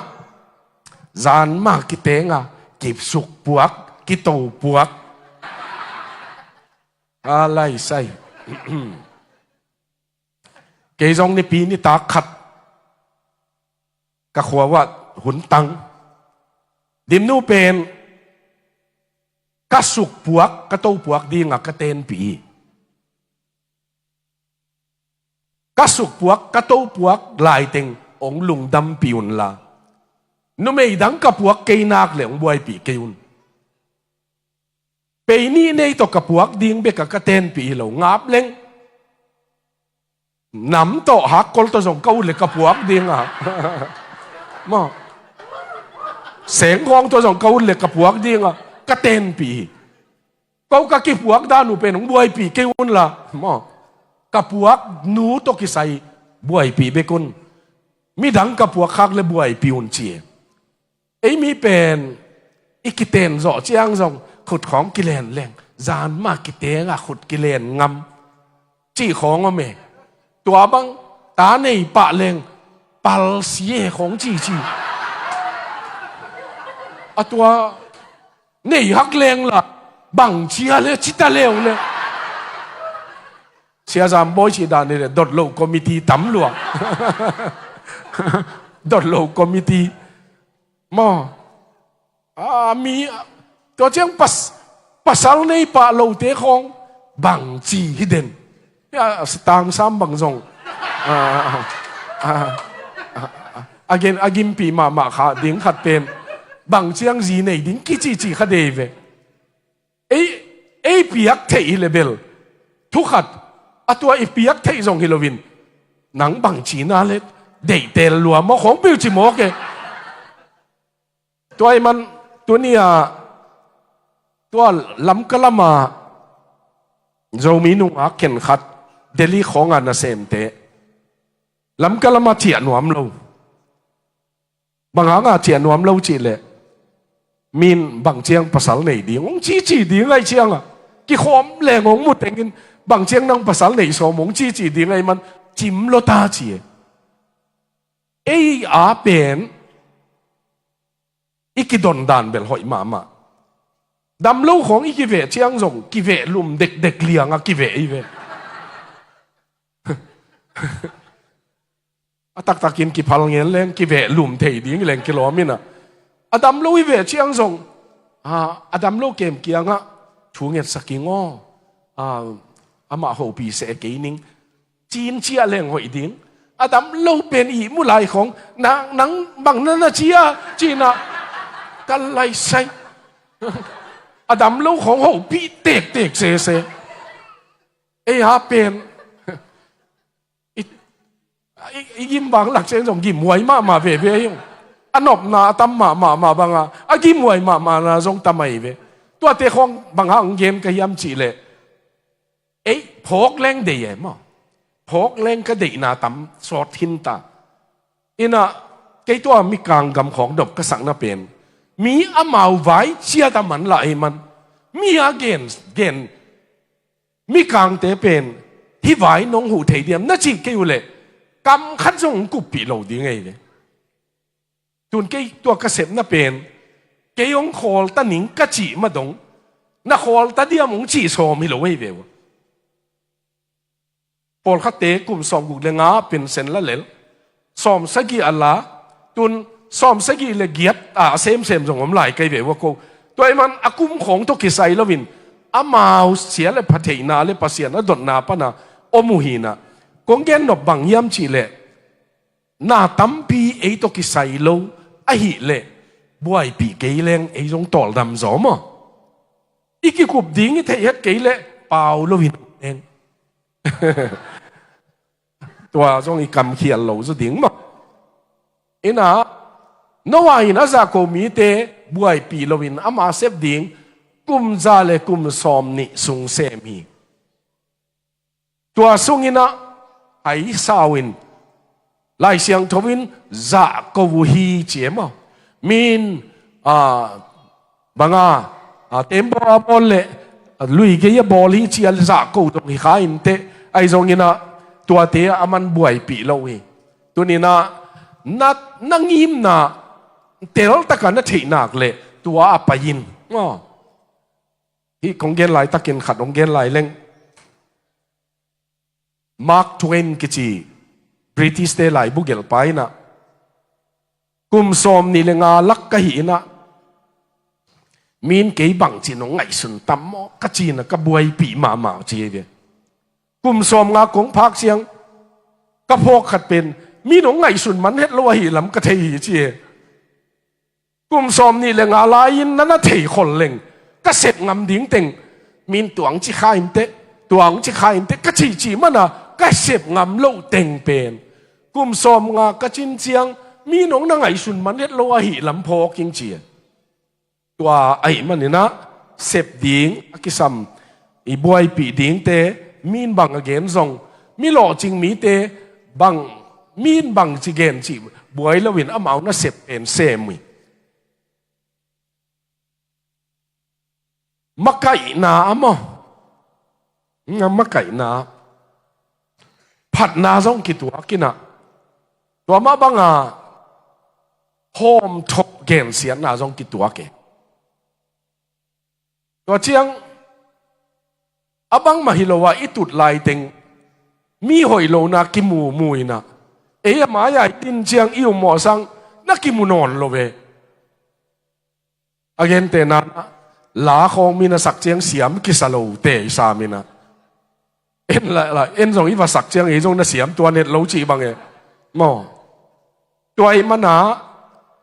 zan mah kitenga kisuk puak, kito puak. A lai sai. Kei zong nipi nitak khat ka khua uah hun tang. Dimnu pen ka suk puak, ka to puak dinga ka tenpih hi. Ka suk puak, ka to puak laiteng hong lungdampih unla, numei dang ka puak kei nak le hong buaipih kei un. Pei nih nei tawh ka puak ding beka ka tenpih hi lo, ngap leng. Nam tawh hakkol tawh zong ka ut le ka puak dinga. Maw. Sengkhawng tawh zong ka ut le ka puak dinga ka tenpih hi. Ko ka kipuak dan uh pen hong buaipih kei unla. Maw. Ka puak nu tawh kisai buaipih bek un. Midang ka puak khak le buaipih un ci e. Ei mi pen i kiten zawh ciang zong khut khawng kilen leng, zan mah kitenga khut kilen ngam cih khawng om e. Tua bang ta nei pah leng palsie khawng cici. A tua nei hak leng la bangcia le cita leu le. Sia Zam Bawi cih dan ni le dot loh committee tam lua. Dot loh committee. Maw. A, mi, tua ciang pas, pasal nei pah lote khawng bangci hi den. Ya, tangsam bang zong. A, a, a, a, a gen, a gimpih mahmah kha ding khat pen. Bang ciang zi nei ding kicici kha dei ve. Ei, ei piak theih hi le bel. Thu khat, a tua i piak theih zong hi loin. Nang bang cina le, deihtel lua maw khawng peuh ci mawk e. Tua ahih man, tuni-a, tua Lamka lama, Zomi nungak khenkhat, Delhi khawnga nasemte. Lamka lama ciah nuam lo. Bang hanga ciah nuam lo cih leh, min bang ciang pasal nei ding, hong cici ding ahih cianga. Kikhawm leng hong mu tengin, bang ciang nang pasal nei sawm hong cici ding ahih man, cim lo ta ci e. Ei a pen, i kidon dan bel hoih mahmah. Dam lo khawng i kiveh ciang zong, kiveh lum dekdek lianga kiveh i ve. A taktakin kiphal ngen leng, kiveh lum thei ding leng kilawm ina. A dam lo i veh ciang zong, a, a dam lo kem kiangah, thu ngetsak ing aw, a, amah hopih seh kei ning, cin ciah leng hoih ding. A dam lo pen ihmu lai khawng, nang, nang bang na na cia, cina, ka lai sai. A dam lo khawng hopih tektek sese. Ei ha pen i, i, i gim bang lak ciang zong gimhuai mahmah veve hi ung. A nopna a tam mahmah mah banga a gimhuai mahmahna zong tam ahi ve. Tuate khawng bang hang gen ka hiam cihleh, ei phawk leng deih e maw? Phawk leng ka deihna tam sawt hinta. Inah kei tua Mikang gam khawng dop ka sakna pen mi amau vai ciat a man lah ei man. Mi a gen gen Mikangte pen hih vai nong huh thei diam na cih kei uhleh kam khat zong hong kuppih lo ding ei ve. Tun kei tua ka sepna pen kei hong khawlta ning ka cih madong na khawlta diam hong cih sawm hi lo ei ve uh. Pawlkhatte kum sawmguk le nga pension la lel, sawmsagih a la, tun sawmsagih le giat a, a semsem zong om lai kei ve ua ko. Tua ahih man a kum khawng tawh kisai loin amau sia le pha theihna le Pasian a dotna pana om uh hinah. Kong gen nop bang hiam cihleh, na tampi ei tawh kisai lo ahihleh buaipih kei leng ei zong tawldam zaw maw? I kikup ding i theih het kei leh pau loin leng tua zong i kamkhial lo zaw ding maw? Inah Noah in a zahko mite buaipih loin ama sep ding kum za le kum sawm nih sung sem hi. Tua sunginah hai sau in Lai Siangtho in zahko uh hi ci e maw? Min, a, banga, a, tembaw a bawl le, a, luigei a bawl hi ci a zahko zong hi kha inteh, ahi zonginah tuate a man buaipih lo hi. Tuninah na, na ngimna teltaka na theihnak le tua a pai in maw? Hih kong gen laitakin khat hong gen lai leng. Mark Twain kici British-te laibu gelhpa inah kum sawm nih le nga lak ka hih inah min kei bangci nong ngaihsun tam maw ka ci inah ka buaipih mahmah ci hi ve. Kum sawm nga kong phak ciang ka phawk khat pen min hong ngaihsun man het lo ahi lam ka thei hi ci hi. Kum sawm nih le nga lai-in na na thei khol leng ka sep ngam ding teng min tuang ci kha inteh, tuang ci kha inteh ka cihcih mana ka sep ngam loh teng pen kum sawm nga ka cin ciang min hong na ngaihsun man het lo ahi lam phawk ing ci. Tua ahih maninah sep ding a kisam i buaipih dingte min bang a gen zong mi lawhcing mite bang min bang ci gen cih buai loin amau na sep pen sem uh hi. Makaihna a maw? Nga makaihna phatna zong kituak inah tua mah banga hawmthawh gensiatna zong kituak e. Tua ciang a bangmah hi lo ah i tut laiteng mi hoih lona kimumu inah ei a mai-a i tin ciang i ummawh sang na kimu nawn lo ve. A gente nanah la khawng mi na sak ciang siam kisa lote i sam inah en la, la, en zong i va sak ciang ei zong na siam tuan het lo cih bang e maw? Tua ahih mana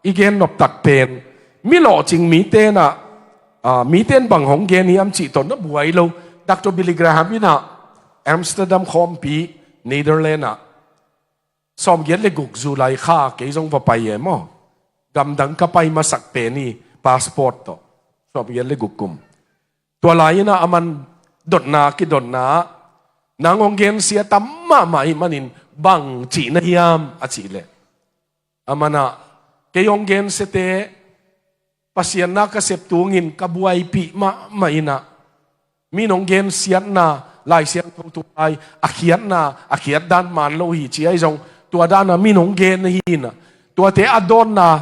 i gen noptak pen mi lawhcing mitenah, a, miten bang hong gen hiam cih tawh na buai lo. Doctor Billy Graham inah Amsterdam khawmpi Netherlands ah sawmgiat le guk July kha kei zong va pai e maw? Gamdang ka pai masak pen hi passport tawh sawmgiat le guk kum. Tua lai-inah a man dotna kidotna ah nang hong gensia tam mahmah ahih manin bang cihna hiam a cihleh a manah kei hong gensiate Pasian na ka sep tungin ka buaipih mahmah inah mi nong gensiatna Lai Siangtho tu lai a khiatna a khiat dan man lo hi ci ahi zong tua dana mi nong gen ahi inah tuate a dawnna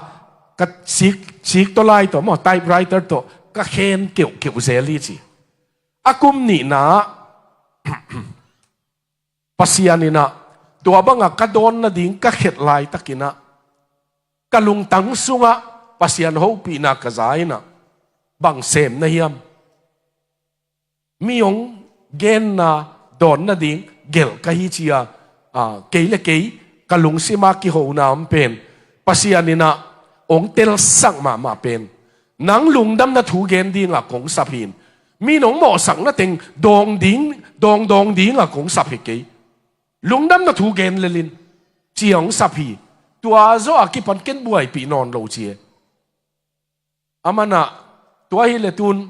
ka sik, sik tawh lai tawh maw typewriter tawh ka khen keuhkeuh zel hi ci. A kum nihna ah Pasian inah tua banga ka dawn nading ka khet laitakinah ka lungtang sungah Pasian hopihna ka za inah bang sem na hiam? Mi hong genna dawn nading gelh ka hi ci-a, a, kei le kei ka lungsima kihona om pen Pasian inah hong telsak mahmah pen nang lungdamna thu gen dingah kong sap hi in. Mi nong mawhsakna teng dawng ding, dawng dawng ding a kong sap hi kei. Lungdamna thu gen lelin ci a hong sap hi. Tua zawh a kipan ken buaipih nawn lo ci e. Aman ah tua hi le tun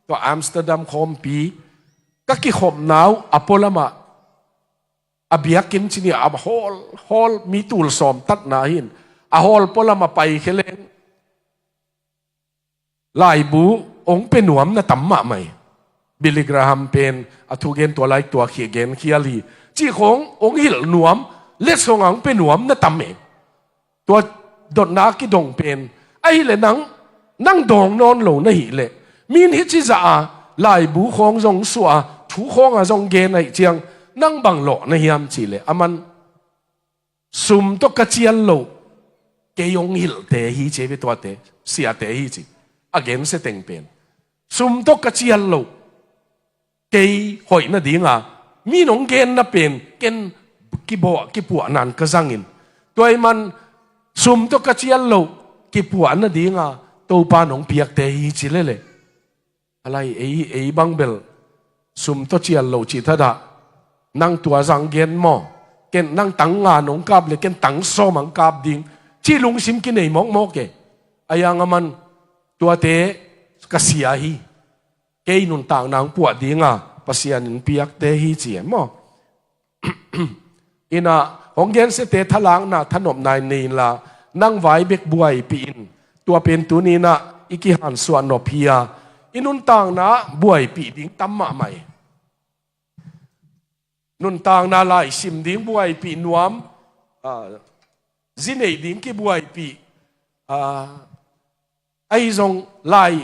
tua Amsterdam khawmpi ka kikhopna uh a pualamah a biakinn ci ni a hawl, hawl mi tul sawm tatna hin a hawl pualamah paikhia leng laibu hong pia nuam na tam mahmah hi. Billy Graham pen a thugen tua lai tua khia gen khial hi. Cih khawng hong hilh nuam, letsong a hong pia nuam na tam e. Tua dotna kidong pen ahih leh nang, nang dawng nawn lo na hih leh, min hih ci zah a laibu khawng zong suah a thu khawng a zong gen ahih ciang nang bang lawh na hiam cih leh aman sum tawh ka cial loh kei hong hilhte hi ci ve tuate, siate hi ci. A gensia teng pen sum tawh ka cial loh kei hoih nadinga mi nong genna pen ken kibawh kipuah nan ka zangin tua ahih man sum tawh ka cial loh kipuah nadinga Topa nong piakte hi ci leleh. A lai ei, ei bang bel sum tawh cial lo cih thadah nang tua zang gen maw? Ken nang tang nga nong kap le ken tang sawm ang kap ding cih lungsim kinei mawkmawk e. A yang aman tuate ka sia hi. Kei nuntakna hong puah dinga Pasian in piakte hi ci e maw? Inah hong gensiate thalakna thanopna in nei inla nang vai bek buaipih in. Tua pen tuni inah i kihansuah nop hi a i nuntakna buaipih ding tam mahmah hi. Nuntakna laisim ding buaipih nuam, ah, zi neih ding kibuaipih, ah, ahi zong lai,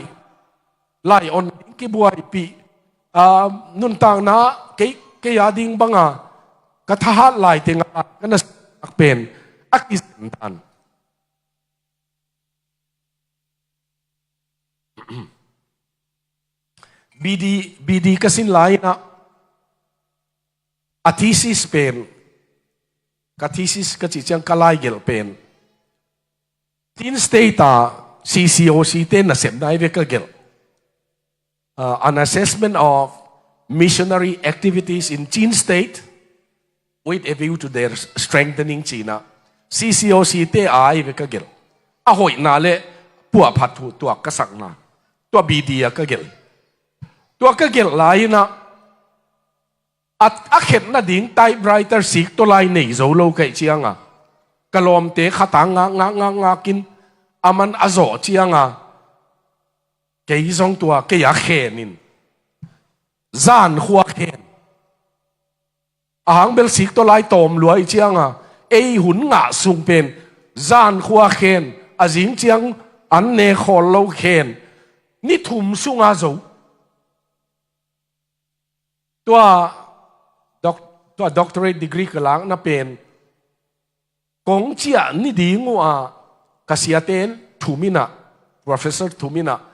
lai on ding kibuaipih, ah, nuntakna kei, kei a ding banga ka thahat lai tengah ka na sak pen a kizen dan. B D, B D ka sin lai inah a thesis pen, ka thesis ka cih ciang ka laigelh pen Chin State a C C O C te nasepna hi ve ka gelh. Uh, an assessment of missionary activities in Chin State with a view to their strengthening ci inah C C O C te a hi ve ka gelh. A hoihna le puahphat thu tuak ka sakna tua B D a ka gelh. Tua ka gelh lai inah a, a khetna ding typewriter sik tawh lai nei zo lo ka hih cianga ka lawmte khat a ngak ngak ngak ngakin aman a zawh cianga kei zong tua kei a khen in zankhua khen. A hang bel sik tawh lai tawm lua hih cianga ei hun ngah sung pen zankhua khen, a zing ciang an ne khawl lo khen, ni thum sunga zo. Tua doc-, tua doctorate degree ka lakna pen kong ciah ni ding uh a ka siaten thum inah, professor thum inah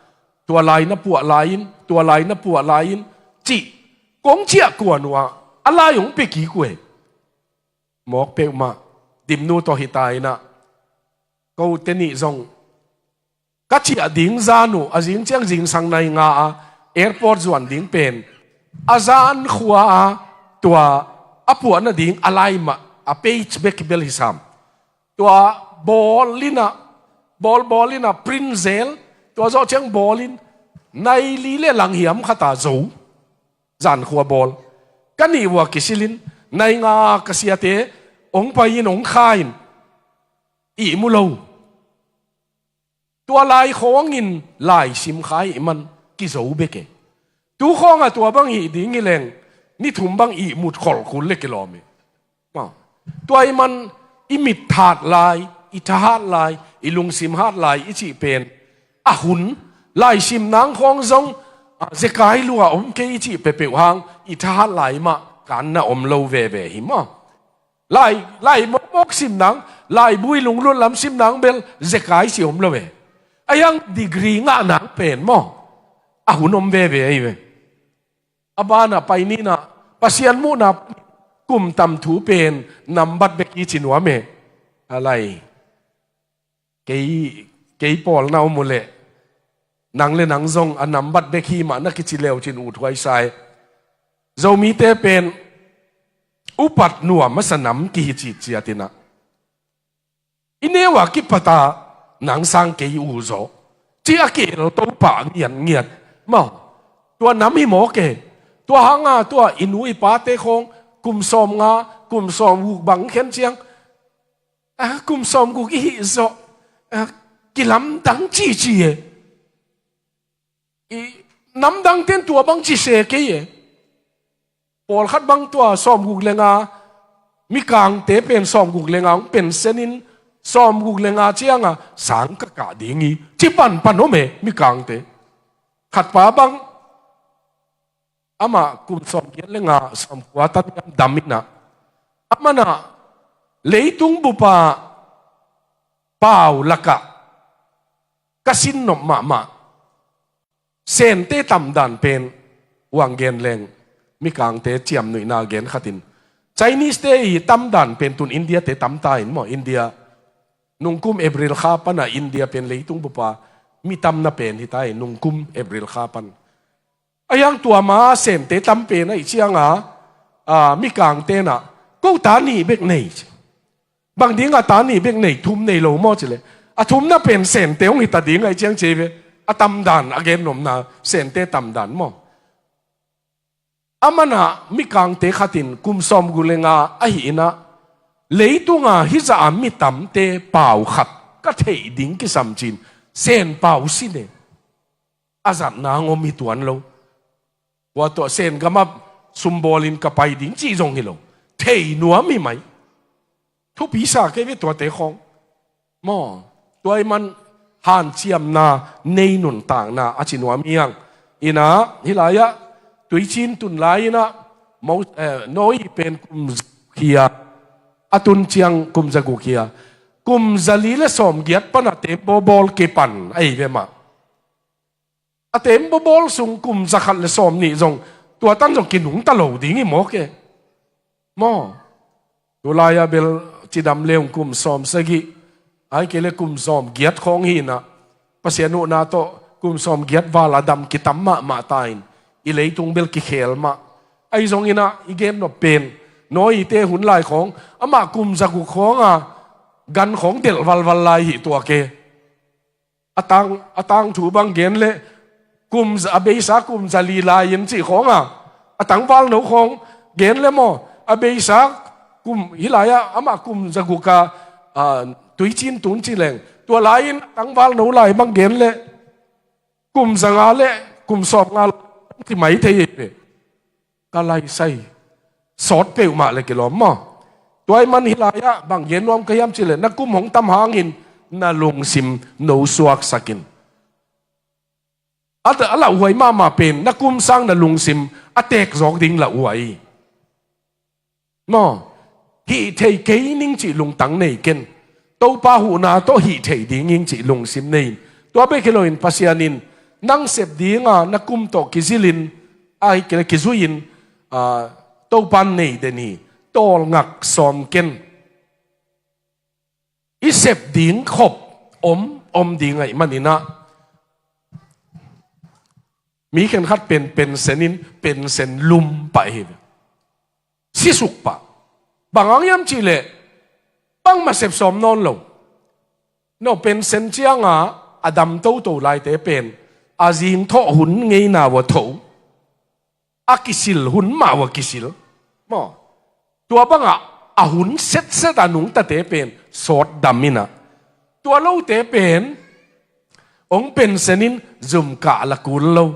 tua lai na puah lai-in, tua lai na puah lai-in cih kong ciah kuan uh a a lai hong pia kik uh e. Mawk peuhmah, Dimnu tawh hi ta inah kote nih zong ka ciah ding zan uh a zing ciang zingsang nai nga a airport zuan ding pen a zankhua a tua a puah nading a lai mah a page bek bel hi sam. Tua bawl inah, bawl bawl inah print zel, tua zawh ciang bawl in nai li le lang hiam khat a zo. Zankhua bawl ka nih uh a kisilin nai nga ka siate hong pai in hong kha in ihmu lo. Tua lai khawngin laisim kha ihman kizo bek e. Tu khawngah tua bang hih ding hi leng ni thum bang ihmut kholh kul le kilawm e. Maw, tua ihman i mit hat lai, i tha hat lai, i lungsim hat lai i cih pen a hun laisim nang khawng zong, ah, zekai lua om kei i cih peuhpeuh hang i tha hat lai mah kan na om lo veve hi maw? Lai, lai mawkmawk sim nang, laibu i lunglut lam sim nang bel zekai si om lo ve. A hiang degree ngah nang pen maw? A hun om veve ahi ve. A banah pai ninah Pasian muhna kum tam thu pen nambat bek i ci nuam e. A lai. Kei, kei pawlna om uh leh Nang le nang zong a nambat bek hi mah na kici leucin uthuai sa e. Zomite pen upat nuam a sa nam kihi citciat inah, i neu a kipata nang sang kei uh zaw, ci a ki-el to pah ngiatngiat. Maw, tua nam hi mawk e. Tua hanga tua i nu i pate khawng kum sawm nga, kum sawm guk bang khen ciang, a, kum sawm guk i hih zawh, a, kilamdang cici e. I namdangten tua bang ci se kei e. Pawlkhat bang tua sawm guk le nga, Mikangte pen sawm guk le nga hong pensenin, sawm guk le nga cianga sang ka kah ding hi, ci panpan om e Mikangte. Khatpa bang amah kum sawm giat le nga, sawm kua tan dam inah, amanah leitung bupa pau lakah ka sin nop mahmah Sente tamdan pen, uang gen leng, Mikangte ciamnuihna gen khatin, Chinese-te i tamdan pen tun India-te tamta in maw, India. Nungkum April kha pana India pen leitung bupa mi tamna pen hita in, nungkum April kha pan. A hiang tua ma Sente tam pen ahih cianga, a, Mikangte nah, ko ta nih bek nei. Bang dinga ta nih bek nei, thum nei lo maw cileh, a thumna pen Sente hong hita ding ahih ciang ci ve. A tamdan, a gen nopna, Sente tamdan maw. Amanah Mikangte khatin kum sawm guk le nga ahi inah, leitunga hizah a mi tamte pau khat ka theih ding kisam cin, Sen pau sin e. A zatna ngom hi tuan lo. Ua tuah Sen gamah sumbawlin ka pai ding cih zong hi lo. Thei nuam hi mai. Thupi sa kei ve tuate khawng. Maw, tua i man hanciamna nei nuntakna a ci nuam hiang. Inah, hih lai-ah, tuicin tun lai inah, Mo-, eh, Noah pen kum za guk hi a, a tun ciang kum za guk hi a, kum za li le sawm giat pana tembaw bawl kipan ahi ve mah. A tembaw bawl sung kum za khat le sawm nih zong, tua tan zong kinungta lo ding hi mawk e. Maw, tulai-a bel cidam leung kum sawm sagih, ahih kei le kum sawm giat khawng hi inah, Pasian huhna tawh kum sawm giat val a dam kitam mahmah ta in, i leitung bel kikhel mah. Ahi zong inah i gen nop pen, Noah-te hun lai khawng, amah kum za guk khawnga gan khawng delh valval lai hi tuak e. A tang, a tangthu bang gen le, kum za, a beisa kum za li lai-in cih khawnga, a tangval no khawng gen le maw, a beisa kum, hih lai-ah amah kum za guk a, a, tuicin tun ci leng, tua lai-in a tangval no lai bang gen le, kum za nga le kum sawm nga lai ci mai thei hi ve. Ka laisai sawt peuhmah le kilawm maw. Tua i man hih lai-ah bang gen nuam ka hiam cileh, na kum hong tam hangin na lungsim no suaksak in. A, a lauhuai mahmah pen, na kum sang na lungsim a teek zawk ding lauhuai. Maw, hih thei kei ning cih lungtang nei ken. Topa huhna tawh hih thei ding ing cih lungsim nei in. Tua bek hi loin Pasian in, nang sep dinga na kum tawh kizilin, ahih kei le kizui-in, a, Topan nei den hi, tawlngak sawm ken. I sep ding khop om, om ding ahih maninah, mi khenkhat pen pensenin, pensen lum pah hi ve. Sisuk pah. Bang hang hiam cihleh, bangmah sep sawm nawn lo. No, pensen cianga a dam toto laite pen, a zingthawh hun ngeina ua tho, a kisil hun mah ua kisil. Maw, tua bangah a hun setset a nungtate pen sawt dam inah, tua lote pen hong pensenin zumkah la kul lo,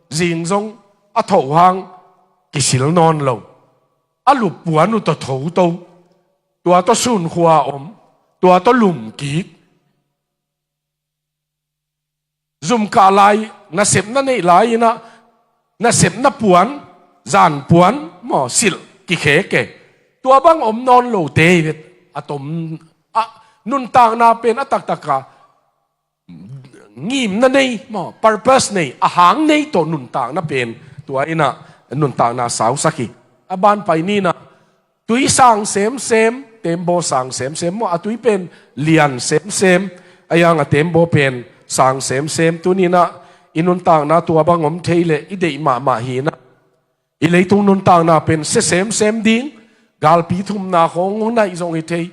zing zong a thoh hang kisil nawn lo. A lup puan uh tawh tho to, tua tawh sunkhua om, tua tawh lum kik. Zumkah lai, nasepna neih lai inah, nasepna puan, zan puan maw, silh kikhek e. Tua bang om nawn lote hi vet, a tom, a, nuntakna pen a taktaka ngimna nei maw, purpose nei, a hang nei tawh nuntakna pen, tua inah nuntakna sausak hi. A ban pai ninah, tui sang semsem, tembaw sang semsem maw, a tui pen lian semsem, a hiang a tembaw pen sang semsem. Tuninah I nuntakna tua bang om thei leh i deih mahmah hi na. I leitung nuntakna pen sia semsem ding, galpi thumna khawng hong naih zong hi thei.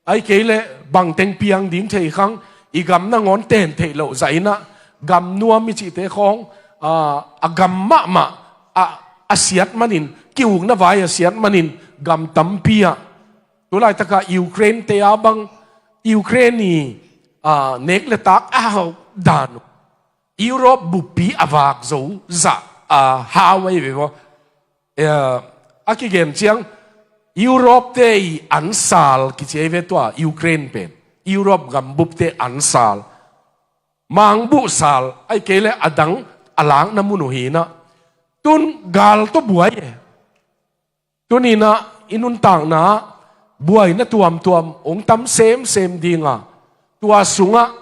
Ahih kei leh bangteng piang ding thei khang, i gam nangawn ten theih loh zah in ah, gam nuam i cihte khawng, a, a gam mahmah, a, a siat manin, ki-ukna vai a siat manin, gam tampi ah. Tulaitak a Ukraine te a bang, Ukraine i, a, nek le tak a hau dan uh. Europe buppi a vak zo zah a hau ahi ve maw. Eh, a kigen ciang Europe te i ansal kici ahi ve tua Ukraine pen. Europe gambup te ansal. Mangbuh sal, ahih kei leh a dang a lakna mun uh hi na. Tun gal tawh buai e. Tuni-in ah i nuntakna ah buaina tuamtuam hong tam semsem ding a, tua sungah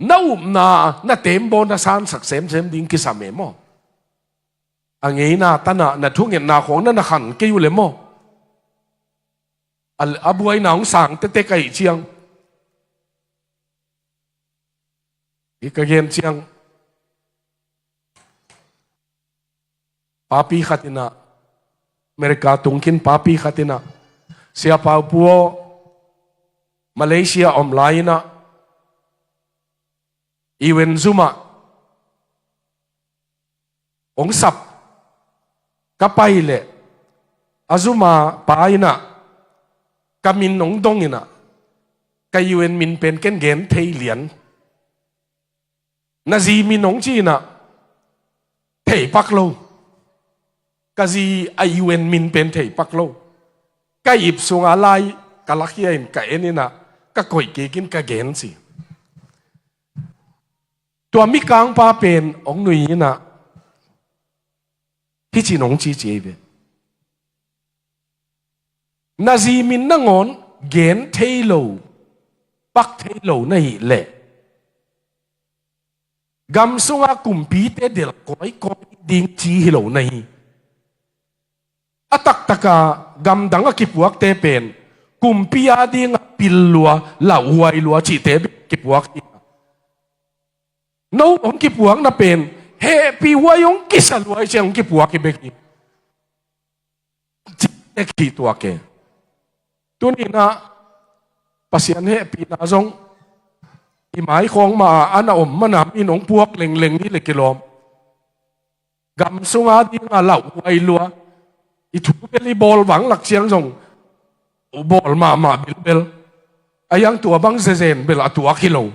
na upna, na tembaw na sansak semsem ding kisam e maw. A ngeina tan ah na thungetna khawng na na khan kei uh leh maw. A, a buaina hong sang tektek ahih ciang. Hih ka gen ciang, papi khat in ah, America tung khin papi khat in ah, Sia Pau Pu aw, Malaysia om lai in ah, U N zum ah hong sap ka pai leh, a zum a pa in ah ka min hong dong in ah, ka U N min pen ken gen thei lian. Na zi min hong ci in ah, thei pak lo. Ka zi a U N min pen thei pak lo. Ka ip sung a lai ka lakhia in ka en in ah, ka koih kik in ka gen ci. Tua mikangpa pen hong nui in ah, hih ci-in hong ci ci ahi ve. Na zi min nangawn gen thei lo, pak thei lo na hih leh, gam sungah kumpite delh kawikawi ding ci hi lo na hi. A taktak a gamdang a kipuakte pen kumpi a ding a pil lua, lauhuai lua cihte bek kipuak hi. No hong kipuakna pen hehpih huai hong kisa lua ahih ciang hong kipuak hi bek hi. Cih tek hi tuak e. Tuni-in ah Pasian hehpihna zong i mai khawng mah a na om mana in hong puak lengleng hi leh kilawm. Gam sung a ding a lauhuai lua, i thu bel i bawl bang lak ciang zong bawl mahmah bilbel. A hiang tua bang zezen bel a tuak hi lo.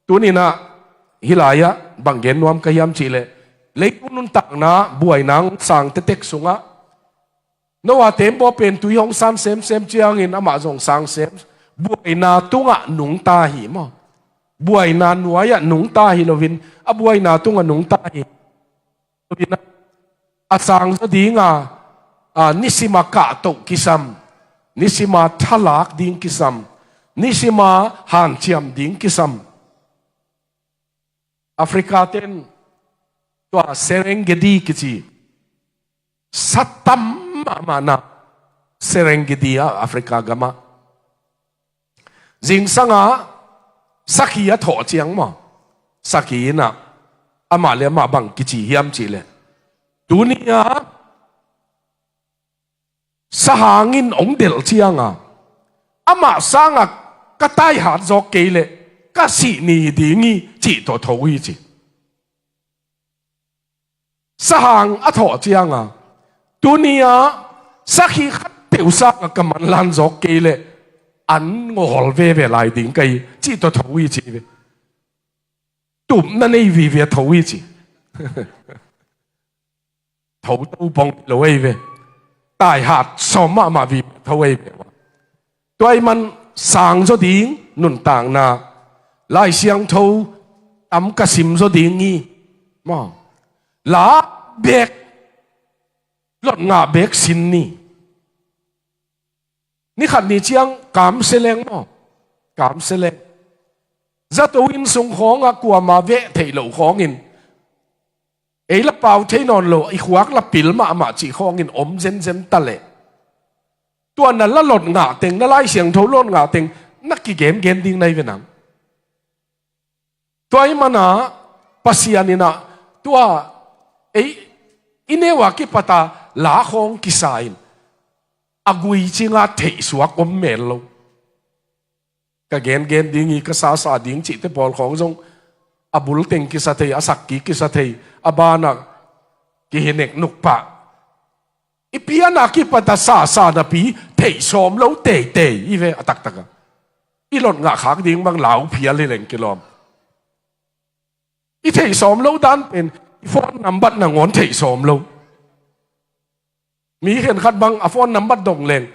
Tuni-in ah hih lai-ah bang gen nuam ka hiam cih leh, leitung nuntakna buaina hong sang tektek sungah, Noah tembaw pen tui hong san semsem ciangin amah zong sang sem. Buaina tungah nungta hi maw. Buaina nuai-ah nungta hi loin, a buaina tungah nungta hi. A sang zaw ding a, a, nisim a kahtoh kisam, nisim a thalak ding kisam, nisim a hanciam ding kisam. Africa ten tua Serengeti kici sa tam mahmah na, Serengeti ah, Africa gam ah. Zingsang a sakhi a thawh ciang maw, sakhi in ah amah le amah bang kici hiam cih leh, tuni-a sahang in hong delh ciang a, amah sang a ka taihat zawk kei leh ka sih ni ding hi cih tawh tho hi ci. Sahang a thawh ciang a, tuni-a sakhi khat peuh sang a ka manlan zawk kei leh an ngawl veve lai ding ka hi cih tawh tho hi ci ve. Tupna nei vive tho hi ci. Tho to pong lo hi ve. Taihat sawm mahmah vive tho hi ve. Tua ahih man sang zaw ding nuntakna, Lai Siangtho tam ka sim zaw ding hi. Maw, la bek, lot ngah bek sin ni. Ni khat ni ciang kamseleng maw, kamseleng. Zato inn sung khawng a kuama veh theih loh khawngin, ei la pau thei nawn lo, i khuak la pil mahmah cih khawngin om zenzen ta leh, tua na la lot ngah teng, na Lai Siangtho lot ngah teng na kigengen ding na hi ve nang. Tua ahih man a Pasian in ah tua ei i neu a kipata la khawng kisa in a gui cinga theihsuak om mel lo. Ka gengen ding hi, ka sasa ding cihte pawl khawng zong a bul teng kisa thei, a sak kik kisa thei, a banah kihinek nuk pah. I piana kipata sasa napi theih sawm lo teitei i ve a taktakah. I lot ngah khak ding bang lau phial hi leng kilawm. I theih sawm lo dan pen i phone nambat nangawn theih sawm lo. Mi khenkhat bang a phone nambat dong leng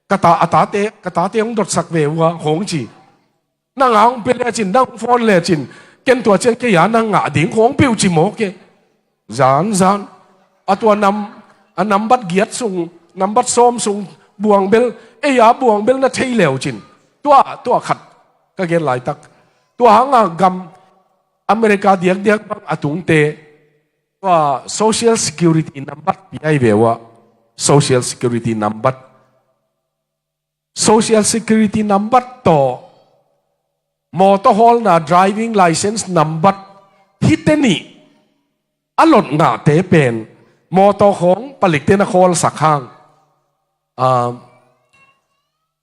ka ta a tate ka tate hong dotsak ve uh a khawng ci. Nang a hong pe lecin nang hong phone lecin ken tua ciang kei a nang ngah ding khawng peuh ci mawk e. Zanzan a tua nam a nambat giat sung nambat sawm sung buang bel ei a buang bel na thei leu cin. Tua tua khat ka gen laitak tua hanga gam America diakdiak bang a tungte tua social security nambat piai ve uh a social security nambat. Social security nambat tawh mawtaw hawlna driving license nambat hite nih a lot ngahte pen mawtaw khawng palikte na khawlsak hang. Ah,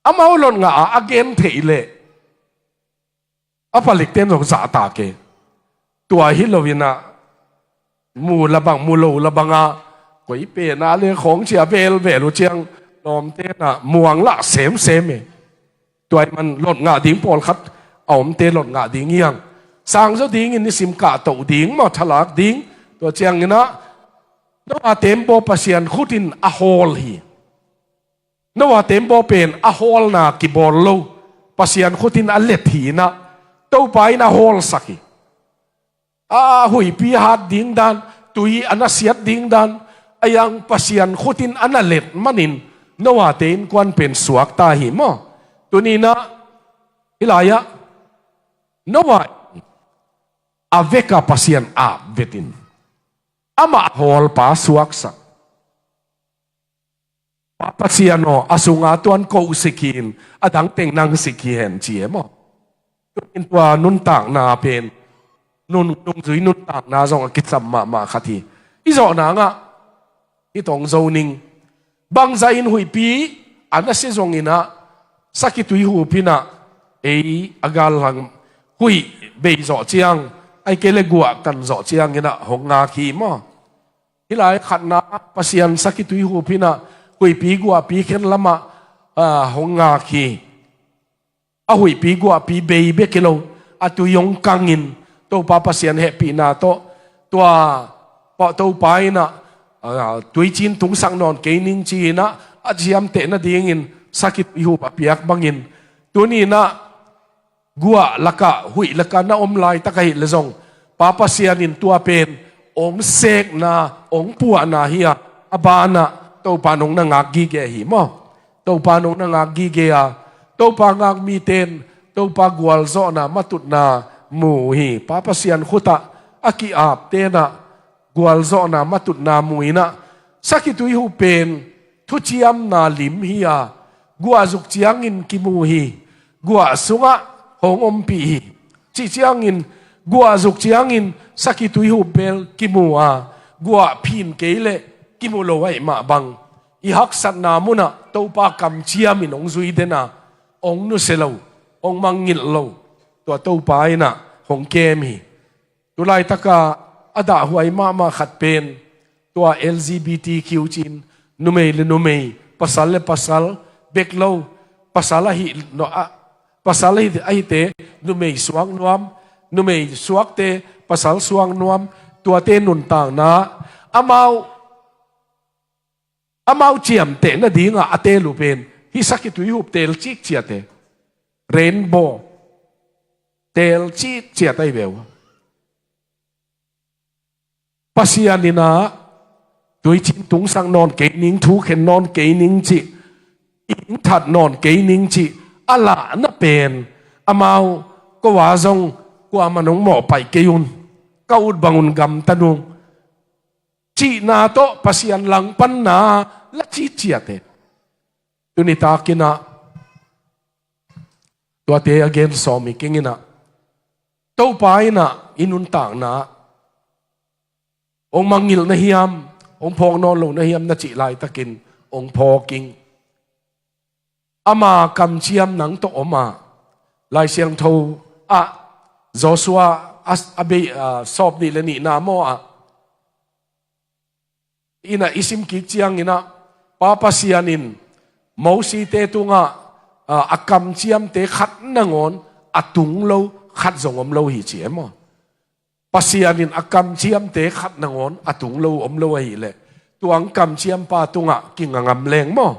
amau lot ngah a a gen theih leh a palikten zong zahtak e. Tua hi loinah mu labang mu lo labanga koi pena le khawng cia velvel uh ciang lawmtenah muang lah semsem e. Tua i man lot ngah ding pawlkhat a omte lot ngah ding hiang. Sangzaw dingin nisim kahtoh ding maw thalak ding. Tua cianginah no a tembaw Pasian khutin a hawl hi. Noah tembaw pen a hawlna kibawl lo, Pasian khutin a let hi inah Topa in a hawlsak hi. A huihpi hat ding dan, tui a nasiat ding dan, a yang Pasian khutin a na let manin Noah te innkuan pen suakta hi maw? Tuninah hilaiah Noah a veka Pasian ap vetin amah hawlpa suaksak. Pa Pasian aw, a sunga tuan ko sik hi in a dang teng nang sik hi hen ci e maw? Tunin tua nuntakna pen nun nungzui nuntakna zong a kisam mahmah khat hi. I zawhna ngah i tong zo ning bangza in huihpi a na si zonginah sakitui hupinah ei a galhang huih bei zawh ciang ai kei le guah kan zawh cianginah hong ngak hi maw? Hilai khatna Pasian sakitui hupinah huihpi guahpi khen lamah ah, hong ngak hi. A huihpi guahpi bei bek hi lo a tui hong kangin Topa Pasian hehpihna tawh tua pawh Topa inah ah, tuicin tungsak nawn kei ning ci-inah a ciamteh nadingin sakitui hup a piak bangin tuninah guah lakah huih lakah na om laitak ahih le zong Pa Pasian in tua pen ong sekna ong puahna hi a a banah Topa nong na ngak gige hi maw? Topa nong na ngak gige a Topa ngak miten Topa gualzawhna matutna mu uh hi. Pa Pasian khutah a ki-ap tenah gualzawhna matutna mu inah sakitui hup pen thuciamna lim hi a guahzuk ciangin kimu hi. Guah sungah hong ompih hi. Cih ciangin guahzuk ciangin sakitui hup bel kimu a guah phin kei leh kimu lo ahih mah bang i haksatna munah Topa kamciamin hong zui dena hong nusia lo hong mangngilh lo tua Topa inah hong kem hi. Tulaitaka a dahhuai mahmah khat pen tua L G B T Q cin numei le numei pasal le pasal bek lo pasal ahi no a pasal ahi ahite numei suak nuam numei suakte pasal suak nuam tuate nuntakna amau amau ciamteh nadinga a tel uh pen hi sakitui hup tel cik ciate rainbow tel cik ciat ahi ve uh. Pasian inah tuicin tungsak nawn kei ning thu khen nawn kei ning cih ing that nawn kei ning cih a lahna pen amau ko a zong kuaman hong mawhpaih kei un ka ut bangun gamta nung cihna tawh Pasian langpanna la citciate. Tuni takinah tuate a gen sawm hi kenginah Topa in ah i nuntakna ah hong mangngilh na hiam, hong phawk nawn lo na hiam na cih laitakin hong phawk ing. Ama kamciam nang tawh om a, Lai Siangtho ah Joshua a, a bei, a, sawm nih le nihna maw ah, in ah i sim kik ciangin ah, Pa Pasian in Mosite tungah, a, a kamciamte khat nangawn a tung lo, khat zong om lo hi ci e maw? Pasian in a kamciamte khat nangawn a tung lo om lo ahih leh, tua kamciampa tungah kingangam leng maw?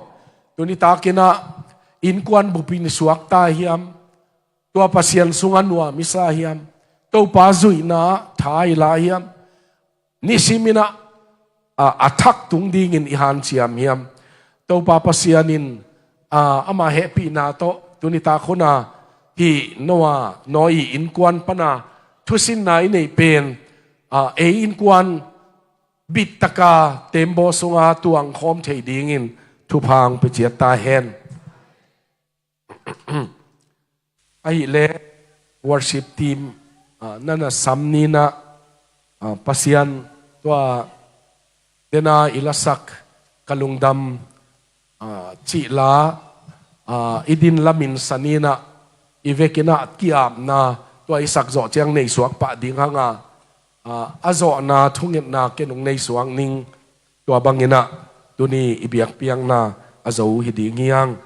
Tuni takin ah innkuan bup in i suakta hiam? Tua Pasian sungah nuam i sa hiam? Topa zuihna ah tha i la hiam? Nisimin ah, a, a thak tung dingin i hanciam hiam? Topa Pasian in, a, ama hehpihna tawh tuni tak hun ah hih Noah, Noah i innkuan pan a thusinna i neih pen, a, ei innkuan bittaka tembaw sunga tuangkhawm thei dingin thupha hong pia ciat ta hen. Ahih leh worship team, a, na na sam ni in ah, a, Pasian tua den a i lasak Ka Lungdam, a, cih la, a, i din lamin sa ni in ah, i vekin ah ki-apna tua i sak zawh ciang nei suak pah ding hang a, a, a zawhna thungetna ken hong nei suak ning. Tua bangin ah tuni i biakpiakna a zo uh hi ding hi hang.